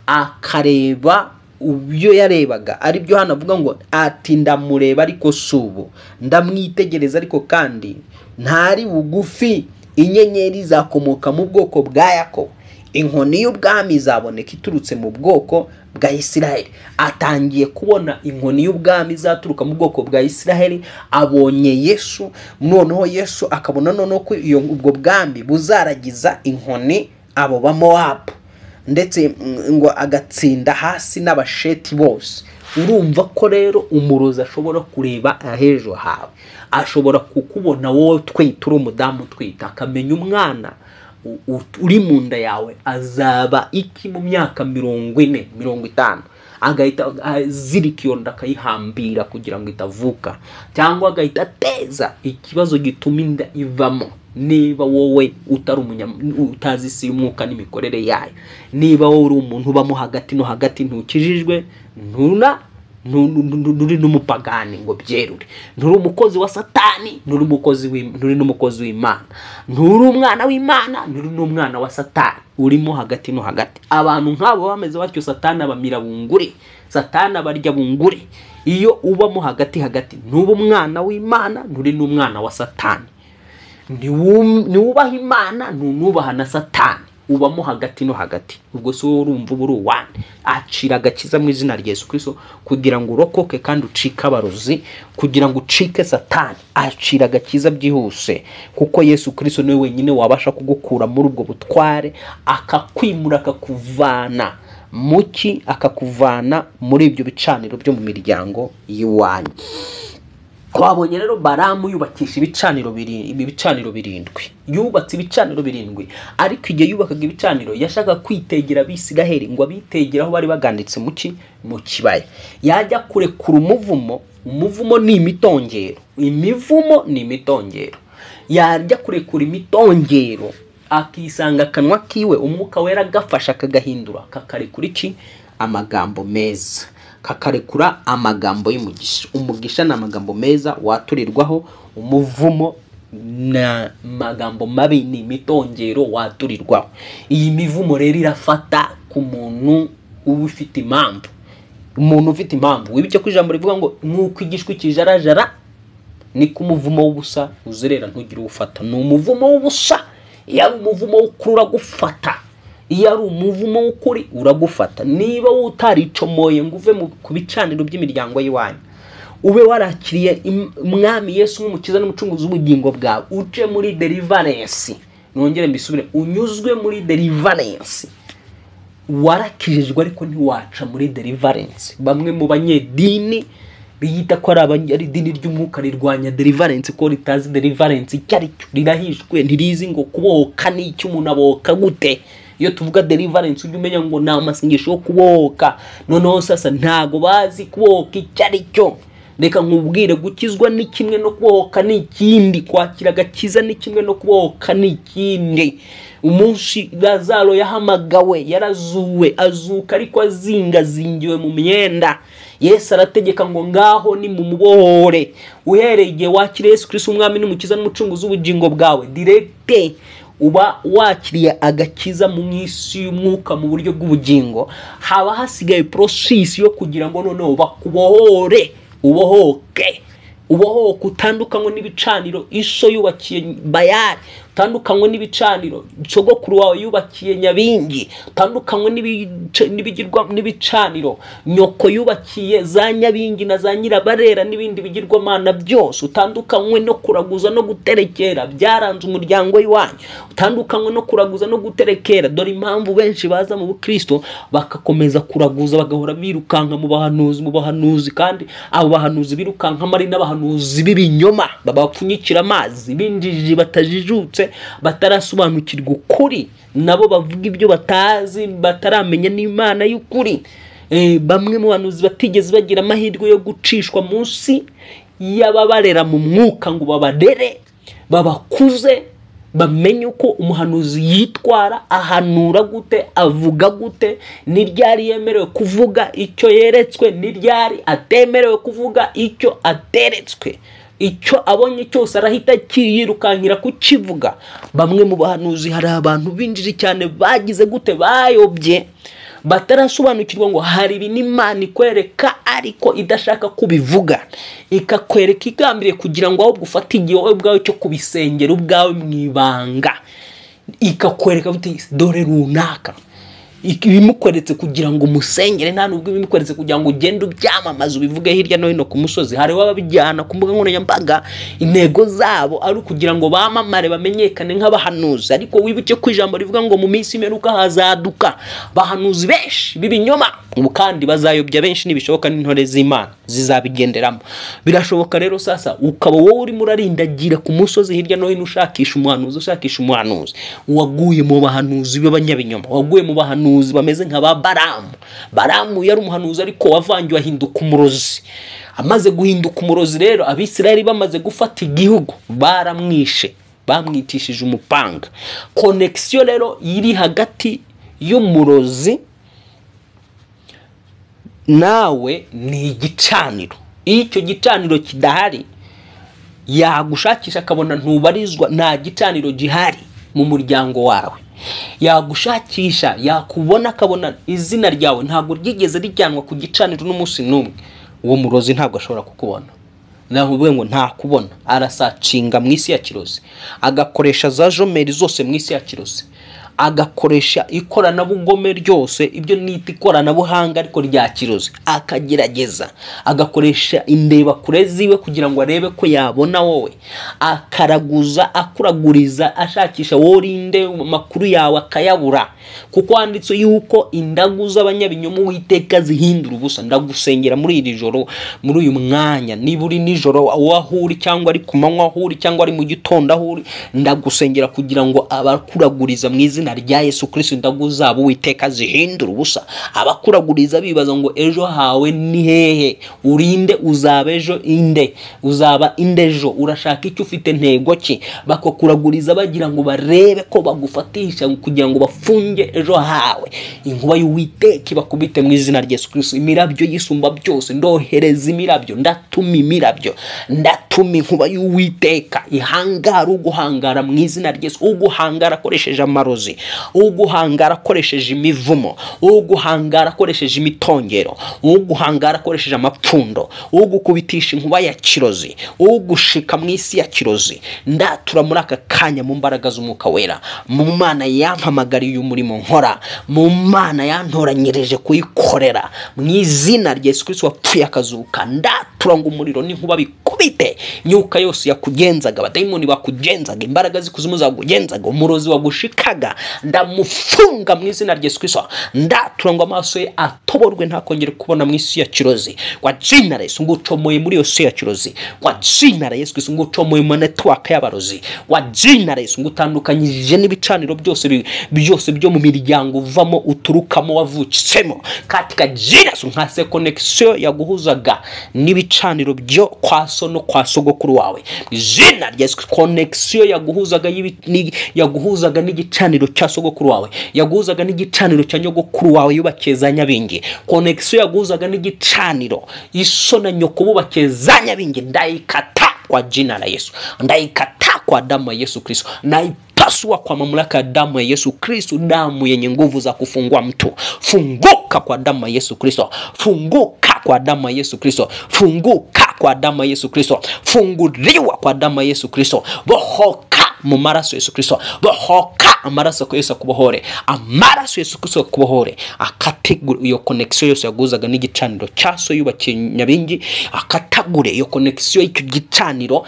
akareba ubyo yarebaga ari byo hano avuga ngo ati ndamureba ariko subu, ndamwitegereza ariko kandi ntari bugufi, inyenyeri zakomoka mu bwoko bwa Yakobo, inkoni y'ubwami izaboneka iturutse mu bwoko bwa Isiraheli. Atangiye kubona inkoni y'ubwami izaturuka mu bwoko bwa Isiraheli, abonye Yesu. Noneho Yesu akabona noneho ko iyo ubwo bwami buzaragiza inkoni abo ba Mowabu, ndetse ngo agatsinda hasi n'abasheti bose. Urumva ko rero umurozi ashobora kureba ahejo hawe, ashobora kukubona wowe utwite, uri umudamu utwite, akamenya umwana uri mu nda yawe azaba iki mu myaka 40, 50, agahita azirika iyo nda akayihambira kugira ngo itavuka, cyangwa agahita ateza ikibazo gituma inda ivamo. Niba wowe utari utazi isi y'umwuka n'imikorere yayo, niba wowe uri umuntu ubamo hagati no hagati, ntukijijwe, nturi n'umupagani ngo byerure, nturi umukozi wa Satani, nturi n'umukozi w'Imana, nturi umwana w'Imana, nturi n'umwana wa Satani, urimo hagati no hagati. Abantu nk'abo bameze batyo Satani abamira bunguri, Satani abarya bunguri. Iyo ubamo hagati hagati, ntuba umwana w'Imana, nturi n'umwana wa Satani, ntiwubaha Imana, ntunubaha na Satani, ubamo hagati no hagati. Ubwo se wowe urumva uba uri uwande? Acira agakiza mu izina rya Yesu Kristo kugira ngo urokoke kandi ucike abarozi, kugira ngo ucike Satani. Acira agakiza byihuse, kuko Yesu Kristo niwe wenyine wabasha kugukura muri ubwo butware, akakwimura, akakuvana muki, akakuvana muri ibyo bicaniro byo mu miryango y'iwanyu. Twabonye rero Baramu yubakisha ibicaniro 7, yubatse ibicaniro 7, ariko igihe yubakaga ibicaniro yashaka kwitegera Abisiraheli ngo abitegere aho bari baganditse mu kibaya. Yajya kurekura umuvumo, umuvumo ni imitongero, imivumo ni imitongero. Yajya kurekura imitongero akisanga akanwa kiwe umwuka wera agafasha akagahindura, kakarekura iki? Amagambo meza, kakarekura amagambo y'umugisha. Umugisha ni amagambo meza waturirwaho, umuvumo na magambo mabi ni imitongero waturirwaho. Iyi mivumo rero irafata ku muntu uba ufite impamvu, umuntu ufite impamvu. Wibuke ko ijambo rivuga ngo nk'uko igishwi kijarajara niko umuvumo w'ubusa uzerera ntugire uwufata. Ni umuvumo w'ubusa, iyo ari umuvumo w'ukuri uragufata, iyo ari umuvumo w'ukuri uragufata. Niba utaricomoye ngo uve ku bicaniro by'imiryango y'iwanyu, ube warakiriye Umwami Yesu nk'umukiza n'umucunguzi w'ubugingo bwawe, uce muri deliverance, nongere mbisubire, unyuzwe muri deliverance. Warakijijwe ariko ntiwaca muri deliverance. Bamwe mu banyedini biyita ko ari idini ry'umwuka rirwanya deliverance, ko ritazi deliverance icyo ari cyo, rirahishwe, ntirizi ngo kubohoka ni icyo, umuntu abohoka gute. Iyo tuvuga deliverance ujye umenya ngo ni amasengesho yo kubohoka. Noneho sasa ntago bazi kubohoka icyo ari cyo. Reka nkubwire, gukizwa ni kimwe no kubohoka ni ikindi, kwakira agakiza ni kimwe no kubohoka ni ikindi. Umunsi Lazaro yahamagawe, yarazuwe, azuka ariko azingazingiwe mu myenda. Yesu arategeka ngo ngaho ni mumubohore. Uhereye igihe wakiriye Yesu Kristo umwami n'umukiza n'umucunguzi w'ubugingo bwawe, direkte uba wakiriye agakiza mu isi y'umwuka mu buryo bw'ubugingo. Haba hasigaye process yo kugira ngo noneho bakubohore Ubohoke, ubohoke, utandukanywe n'ibicaniro iso yubakiye Bayali, utandukanywe n'ibicaniro sogokuru wawe yubakiye Nyabingi, utandukanywe n'ibigirwa n'ibicaniro nyoko yubakiye za Nyabingi na za Nyirabarera n'ibindi bigirwamana byose, utandukanywe no kuraguza no guterekera byaranze umuryango w'iwanyu, utandukanywe no kuraguza no guterekera. Dore impamvu benshi baza mu Bukristo bakakomeza kuraguza, bagahora birukanka mu bahanuzi, mu bahanuzi, kandi abo bahanuzi birukanka ari n'abahanuzi b'ibinyoma, babapfunyikira amazi, b'injiji batajijutse, batarasobanukirwa ukuri, nabo bavuga ibyo batazi, bataramenya n'Imana y'ukuri. Bamwe mu bahanuzi batigeze bagira amahirwe yo gucishwa munsi y'ababarera mu mwuka ngo babarere, babakuze, bamenye uko umuhanuzi yitwara, ahanura gute, avuga gute, ni ryari yemerewe kuvuga icyo yeretswe, ni ryari atemerewe kuvuga icyo ateretswe. Icyo abonye cyose arahita yirukankira kukivuga. Bamwe mu bahanuzi hari abantu binjije cyane bagize gute, bayobye, batarasobanukirwa ngo hari ibintu Imana ikwereka ariko idashaka kubivuga, ikakwereka igambiriye kugira ngo ahubwo ufate igihe wowe ubwawe cyo kubisengera ubwawe mu ibanga, ikakwereka uti dore runaka, ibimukweretse kugira ngo umusengere, nta nubwo ibimukweretse kugira ngo ugende ubyamamaze ubivuge hirya no hino ku musozi. Hari ababijyana ku mbuga nkoranyambaga, intego zabo ari ukugira ngo bamamare, bamenyekane nk'abahanuzi. Ariko wibuke ko ijambo rivuga ngo mu minsi imperuka hazaduka bahanuzi benshi b'ibinyoma, kandi bazayobya benshi, nibishoboka n'intore z'Imana zizabigenderamo. Birashoboka rero sasa ukaba wowe urimo urarindagira ku musozi hirya no hino ushakisha umuhanuzi, ushakisha umuhanuzi, waguye mu bahanuzi b'abanyabinyoma, waguye mu bahanuzi bameze nka ba Baramu. Baramu yari umuhanuzi ariko wavangiwe ahinduka umurozi. Amaze guhinduka umurozi rero, Abisirayeli bamaze gufata igihugu baramwishe, bamwitishije umupanga. Connection rero iri hagati y'umurozi nawe ni igicaniro. Iyo icyo gicaniro kidahari, yagushakisha akabona ntubarizwa, nta gicaniro gihari mu muryango wawe. Yagushakisha, yakubona akabona izina ryawe ntabwo ryigeze rijyanwa ku gicaniro n'umunsi n'umwe, uwo murozi ntabwo ashobora kukubona. Naho ngo ntakubona, arasacinga mu isi ya kirozi, agakoresha za jomeri zose mu isi ya kirozi, agakoresha ikoranabugome ryose, ibyo nita ikoranabuhanga ariko rya kirozi, akagerageza agakoresha indeba kure ziwe kugira ngo arebe ko yabona wowe, akaraguza, akuraguriza, ashakisha wowe urinde, amakuru yawe akayabura, kuko handitse yuko indagu z'abanyabinyoma Uwiteka zihindura ubusa. Ndagusengera muri iri joro, muri uyu mwanya, niba uri nijoro aho uri, cyangwa ari ku manywa aho uri, cyangwa ari mu gitondo aho uri, ndagusengera kugira ngo abakuraguriza mu izina rya Yesu Kristo indagu zabo Uwiteka zihindura ubusa. Abakuraguriza bibaza ngo ejo hawe ni hehe, urinde, uzaba ejo inde, uzaba indejo, urashaka icyo, ufite ntego ki? Bakakuraguriza bagira ngo barebe ko bagufatisha kugira ngo bafunge ejo hawe. Inkuba y'Uwiteka ibakubite mu izina rya Yesu Kristo. Imirabyo yisumba byose, ndohereza imirabyo, ndatuma imirabyo, ndatuma inkuba y'Uwiteka ihangara uguhangara mu izina rya Yesu. Uguhangara akoresheje amarozi, uguhangara akoresheje imivumo, uguhangara akoresheje imitongero, uguhangara akoresheje amapfundo, ugukubitisha inkuba ya kirozi, ugushika mu isi ya kirozi, ndatura muri aka kanya mu mbaraga z'Umwuka Wera, mu Mana yampamagariye umurimo nkora, mu Mana yantoranyirije kuyikorera, mu izina rya Yesu Kristo wapfuye akazuka, ndatura ngo umuriro n'inkuba bikubite imyuka yose yakugenzaga, abadayimoni bakugenzaga, imbaraga z'ikuzimu zakugenzaga, umurozi wagushikaga, ndamufunga mu izina rya Yesu Kristo. Ndatura ngo amaso ye atoborwe ntakongere kubona mu isi ya kirozi. Kwa jina la Yesu ngucomoye muri iyo si ya kirozi. Kwa jina la Yesu Kristo ngucomoye mu network y'abarozi. Kwa jina la Yesu ngutandukanyije n'ibicaniro byose byose byo mu miryango uvamo, uturukamo, wavutsemo. Katika jina Yesu nkase connection yaguhuzaga n'ibicaniro byo kwa so no kwa sogokuru wawe. Jina rya Yesu connection yaguhuzaga yaguhuzaga n'igicaniro cya sogokuru wawe, yaguhuzaga n'igicaniro cya nyogokuru wawe yubakiye za Nyabingi, connection yaguhuzaga n'igicaniro iso na nyoko bubakiye za Nyabingi, ndayikata kwa jina la Yesu, ndayikata Kwa damu ya Yesu Kristo, naipasua kwa mamlaka ya damu ya Yesu Kristo, damu yenye nguvu za kufungua mtu. Funguka kwa damu ya Yesu Kristo, funguka kwa damu ya Yesu Kristo, funguka kwa damu ya Yesu Kristo, funguliwa kwa damu ya Yesu Kristo, bohoka mu maraso Yesu Kristo, bohoka amaraso Yesu akubohore, amaraso Yesu Kristo akubohore. Akategura iyo connection yose yaguzaga n'igicaniro cya so yubakiye Nyabingi, akatagure iyo connection y'icyo gicaniro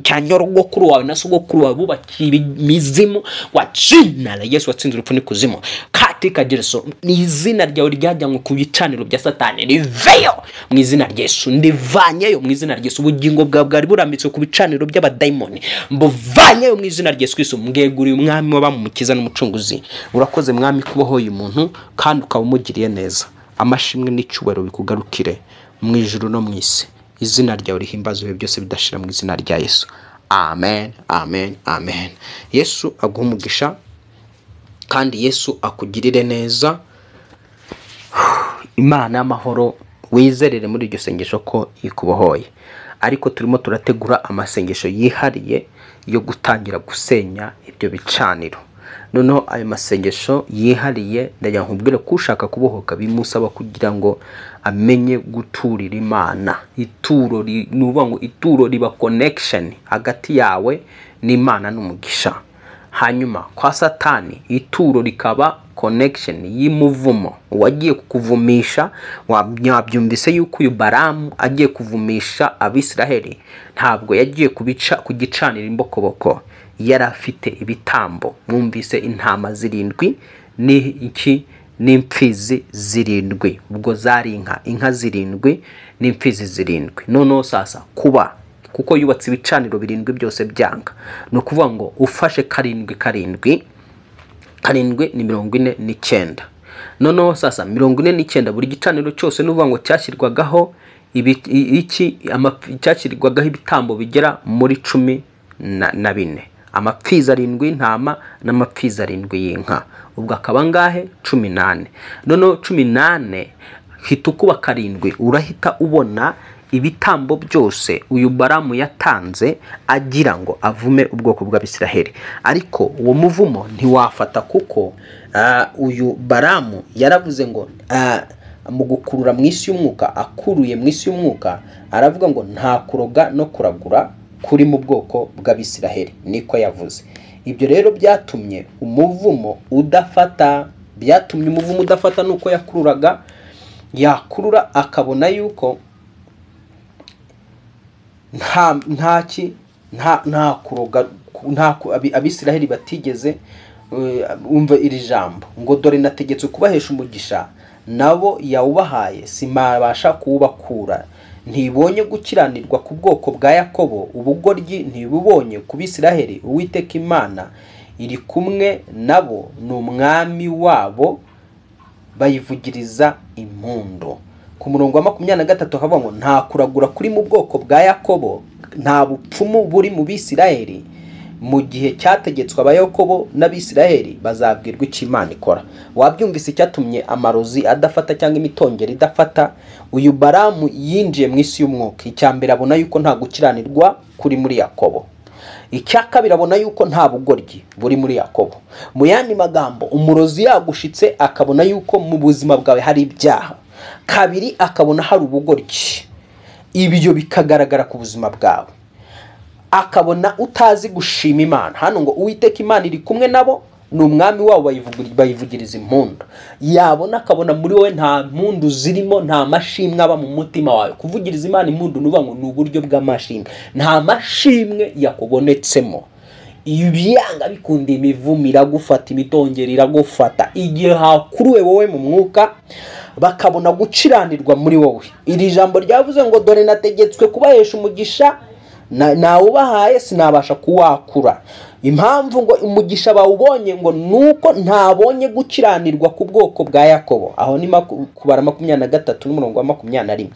cya nyorogokuru wawe na sogokuru wawe bubakiye imizimu, wa jina la Yesu watsinze urupfu n'ikuzimu, katika Yesu ni izina ryawe ryajyanywe ku bicaniro bya Satani, riveyo mu izina rya Yesu, ndivanyeyo mu izina rya Yesu. Ubugingo bwawe bwari burambitswe ku bicaniro by'abadayimoni, mbuvanyeyo mu izina rya Yesu Kristo, mbweguriye umwami w'abamukiza n'umucunguzi. Urakoze mwami kubohoye umuntu kandi ukaba umugiriye neza. Amashimwe n'icyubahiro bikugarukire mu ijuru no mu isi. Izina ryawe rihimbazwe byose bidashira mu izina rya Yesu. Amen, amen, amen. Yesu aguhe umugisha kandi Yesu akugirire neza. Imana y'amahoro wizerere muri iryo sengesho ko ikubohoye. Ariko turimo turategura amasengesho yihariye yo gutangira gusenya ibyo bicaniro. Noneho ayo masengesho yihariye ndagira nkubwire ko ushaka kubohoka bimusaba kugira ngo amenye guturira Imana. Ituro ni ukuvuga ngo ituro riba connection hagati yawe n'Imana n'umugisha. Hanyuma kwa Satani ituro rikaba connection y'umuvumo. Uwagiye kukuvumisha, wabyumvise yuko uyu Baramu agiye kuvumisha Abisiraheli, ntabwo yagiye kubica kugicanira imbokoboko, yari afite ibitambo. Mwumvise intama 7 n'iki n'imfizi 7, ubwo zari inka 7 n'imfizi 7. Noneho sasa kuba kuko yubatse ibicaniro 7 byose byanga, ni ukuvuga ngo ufashe 7 7 7 ni 49. Noneho sasa 49 buri gicaniro cyose ni ukuvuga ngo cyashyirwagaho cyashyirwagaho ibitambo bigera muri 14, amapfizi 7 y'intama n'amapfizi 7 y'inka, ubwo akaba angahe? 14. Noneho 14 hita ukuba 7, urahita ubona ibitambo byose uyu Baramu yatanze agira ngo avume ubwoko bw'Abisiraheli. Ariko uwo muvumo ntiwafata kuko uyu Baramu yaravuze ngo mu gukurura mu isi y'umwuka, akuruye mu isi y'umwuka aravuga ngo nta kuroga no kuragura kuri mu bwoko bw'Abisiraheli, niko yavuze. Ibyo rero byatumye umuvumo udafata, byatumye umuvumo udafata nuko yakururaga, yakurura akabona yuko nta kuroga, nta Abisiraheli batigeze umva iri jambo ngo dore nategetse kubahesha umugisha, nabo yawubahaye simabasha kuwubakura. Ntibonye gukiranirwa ku bwoko bwa Yakobo, ubugoryi ntibubonye ku Bisiraheli. Uwiteka Imana iri kumwe nabo, ni umwami wabo, bayivugiriza impundu. Ku murongo wa 23 havuga ngo nta kuragura kuri mu bwoko bwa Yakobo, nta bupfumu buri mu Bisiraheli. Mu gihe cyategetswe abayakobo n'Abisiraheli bazabwirwa icyo Imana ikora. Wabyumvise icyatumye amarozi adafata cyangwa imitongero idafata. Uyu Baramu yinjiye mu isi y'umwuka. Icya mbere abona yuko nta gukiranirwa kuri muri Yakobo. Icya kabiri abona yuko nta bugoryi buri muri Yakobo. Mu yandi magambo, umurozi yagushitse akabona yuko mu buzima bwawe hari ibyaha. Kabiri akabona hari ubugoryi, ibyo bikagaragara ku buzima bwawe. Akabona utazi gushima Imana. Hano ngo Uwiteka Imana iri kumwe nabo, ni umwami wabo, bayivugiriza impundu. Yabona akabona muri wowe nta mpundu zirimo, nta mashimwe aba mu mutima wawe. Kuvugiriza Imana impundu nuvuga ngo ni uburyo bw'amashimwe, nta mashimwe yakubonetsemo. Ibyanga bikunda imivumo iragufata, imitongero iragufata. Igihe hakuruwe wowe mu mwuka bakabona gukiranirwa muri wowe. Iri jambo ryavuze ngo dore nategetswe kubahesha umugisha, nawubahaye sinabasha kuwakura. Impamvu ngo umugisha bawubonye ngo nuko ntabonye gukiranirwa ku bwoko bwa Yakobo. Aho ni kubara 23 n'umurongo wa 21,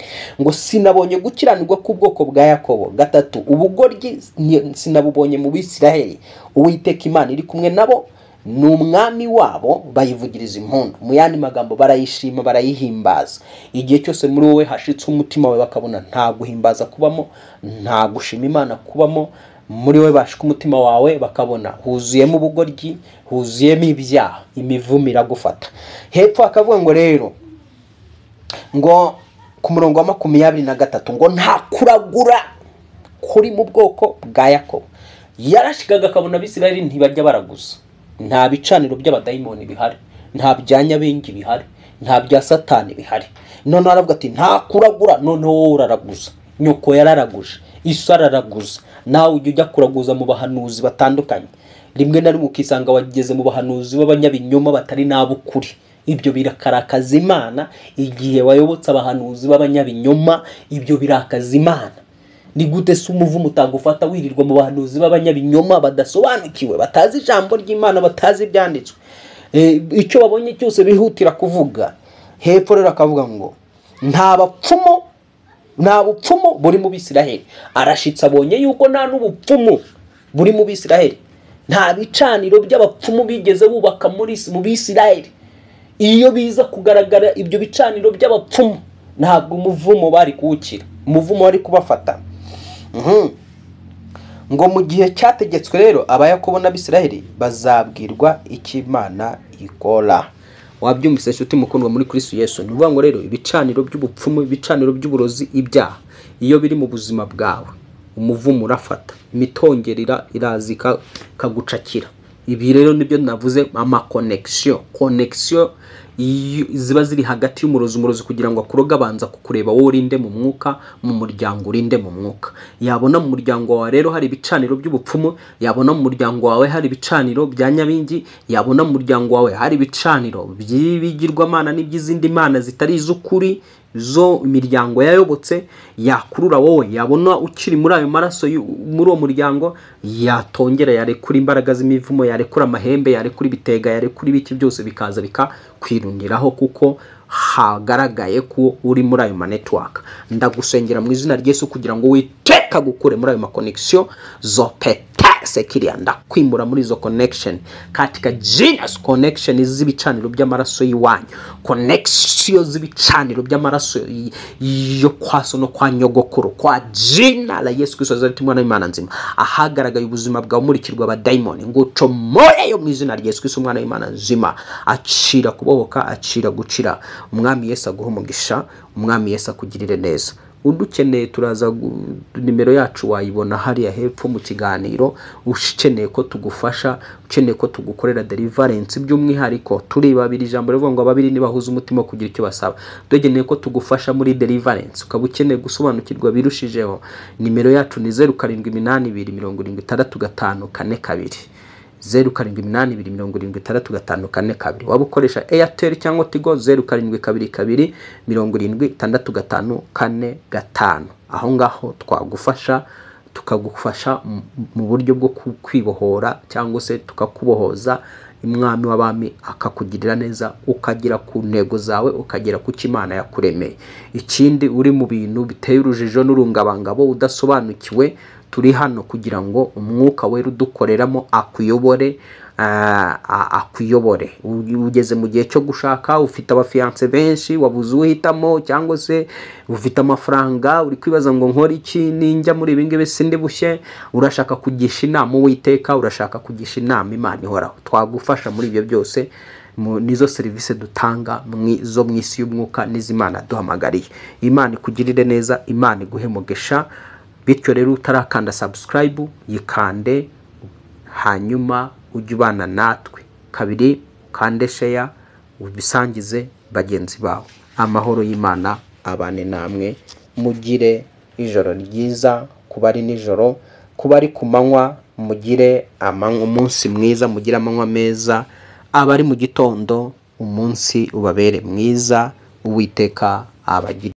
ngo sinabonye gukiranirwa ku bwoko bwa Yakobo. 3 ubugoryi sinabubonye mu Bisiraheli. Uwiteka Imana iri kumwe nabo, Ni umwami wabo, bayivugiriza impundu. Mu yandi magambo barayishima, barayihimbaza. Igihe cyose muri wowe hashitse umutima wawe bakabona nta guhimbaza kubamo, nta gushima Imana kubamo, muri wowe bashika umutima wawe bakabona huzuyemo ubugoryi, huzuyemo ibyaha, imivumo iragufata. Hepfo akavuga ngo rero ngo ku murongo wa 23 ngo nta kuragura kuri mu bwoko bwa Yakobo. Yarashikaga akabona Abisirayeli ntibajya baraguza, nta bicaniro by'abadayimoni bihari, nta bya nyabingi bihari, nta bya Satani bihari. Noneho aravuga ati nta kuragura. Noneho wowe uraraguza, nyoko yararaguje, iso araraguza, nawe ujya ujya kuraguza mu bahanuzi batandukanye. Rimwe na rimwe ukisanga wageze mu bahanuzi b'abanyabinyoma batari n'ab'ukuri. Ibyo birakarakaza Imana. Igihe wayobotse abahanuzi b'abanyabinyoma, ibyo birakaza Imana. Ni gute se umuvumo utagufata wirirwa mu bahanuzi b'abanyabinyoma badasobanukiwe, batazi ijambo ry'Imana, batazi ibyanditswe, icyo babonye cyose bihutira kuvuga. Hepfo rero akavuga ngo nta bapfumu, nta bupfumu buri mu Bisiraheli. Arashitse abonye yuko nta n'ubupfumu buri mu Bisiraheli, nta bicaniro by'abapfumu bigeze bubaka mu Bisiraheli. Iyo biza kugaragara ibyo bicaniro by'abapfumu, ntabwo umuvumo bari kuwukira, umuvumo wari kubafata. Ngo mu gihe cyategetswe rero Abayakobo n'Abisiraheli bazabwirwa icyo Imana ikora. Wabyumvise nshuti mukundwa muri Kristo Yesu. Ni ukuvuga ngo rero ibicaniro by'ubupfumu, ibicaniro by'uburozi, ibyaha, iyo biri mu buzima bwawe umuvumo urafata, imitongero iraza ikagucakira. Ibi rero nibyo navuze, ama connection, connection ziba ziri hagati y'umurozi. Umurozi kugira ngo akuroge abanza kukureba wowe urinde mu mwuka, mu muryango urinde mu mwuka. Yabona mu muryango wawe rero hari ibicaniro by'ubupfumu, yabona mu muryango wawe hari ibicaniro bya nyabingi, yabona mu muryango wawe hari ibicaniro by'ibigirwamana n'iby'izindi mana zitari iz'ukuri zo imiryango yayobotse, yakurura wowe, yabona ukiri muri ayo maraso muri uwo muryango, yatongera yarekura imbaraga z'imivumo, yarekura amahembe, yarekura ibitega, yarekura ibiki byose bikaza bikakwirundiraho, kuko hagaragaye ko uri muri ayo ma network. Ndagusengera mu izina rya Yesu kugira ngo Uwiteka gukure muri ayo ma connection zopete sekiria, ndakwimura muri izo connection katika genius connection z'ibicaniro by'amaraso y'iwanyu, connection z'ibicaniro by'amaraso yo kwa so no kwa nyogokuru, kwa jina la Yesu Kristo Nazareti mwana w'Imana nzima. Ahagaragaye ubuzima bwawe umurikirwa abadayimoni, ngo ucomoreyo mu izina rya Yesu Kristo umwana w'Imana nzima. Acira kubohoka, acira gukira. Umwami Yesu aguhe umugisha, Umwami Yesu akugirire neza. Udukeneye turaza, nimero yacu wayibona hariya hepfo mu kiganiro. Ukeneye ko tugufasha, ukeneye ko tugukorera deliverance by'umwihariko, turi babiri, ijambo rivuga ngo babiri nibahuza umutima kugira icyo basaba. Dukeneye ko tugufasha muri deliverance, ukaba ukeneye gusobanukirwa birushijeho, nimero yacu ni 0782 76 542, 0782 76 542. Waba ukoresha Airtel cyangwa Tigo, 0722 76 545. Aho ngaho twagufasha, tukagufasha mu buryo bwo kwibohora cyangwa se tukakubohoza. Umwami w'abami akakugirira neza, ukagera ku ntego zawe, ukagera ku cyo Imana yakuremeye. Ikindi, uri mu bintu biteye urujijo n'urungabangabo, udasobanukiwe, turi hano kugira ngo umwuka wera udukoreramo akuyobore, akuyobore. Ugeze mu gihe cyo gushaka, ufite abafiyanse benshi, wabuze uhitamo, cyangwa se ufite amafaranga, uri kwibaza ngo nkore iki, ninjya muri ibi ngibi sindi bushye, urashaka kugisha inama Uwiteka, urashaka kugisha inama Imana ihoraho, twagufasha muri ibyo byose. Nizo serivisi dutanga zo mu isi y'umwuka n'iz'Imana duhamagariye. Imana ikugirire neza, Imana iguhe umugisha. Bityo rero utarakanda subscribe yikande, hanyuma ujye ubana natwe. Kabiri, ukande share, ubisangize bagenzi bawe. Amahoro y'Imana abane namwe, mugire ijoro ryiza kuba ari nijoro, kuba ari ku manywa mugire umunsi mwiza, mugire amanywa meza, abari mu gitondo umunsi ubabere mwiza. Uwiteka abagire.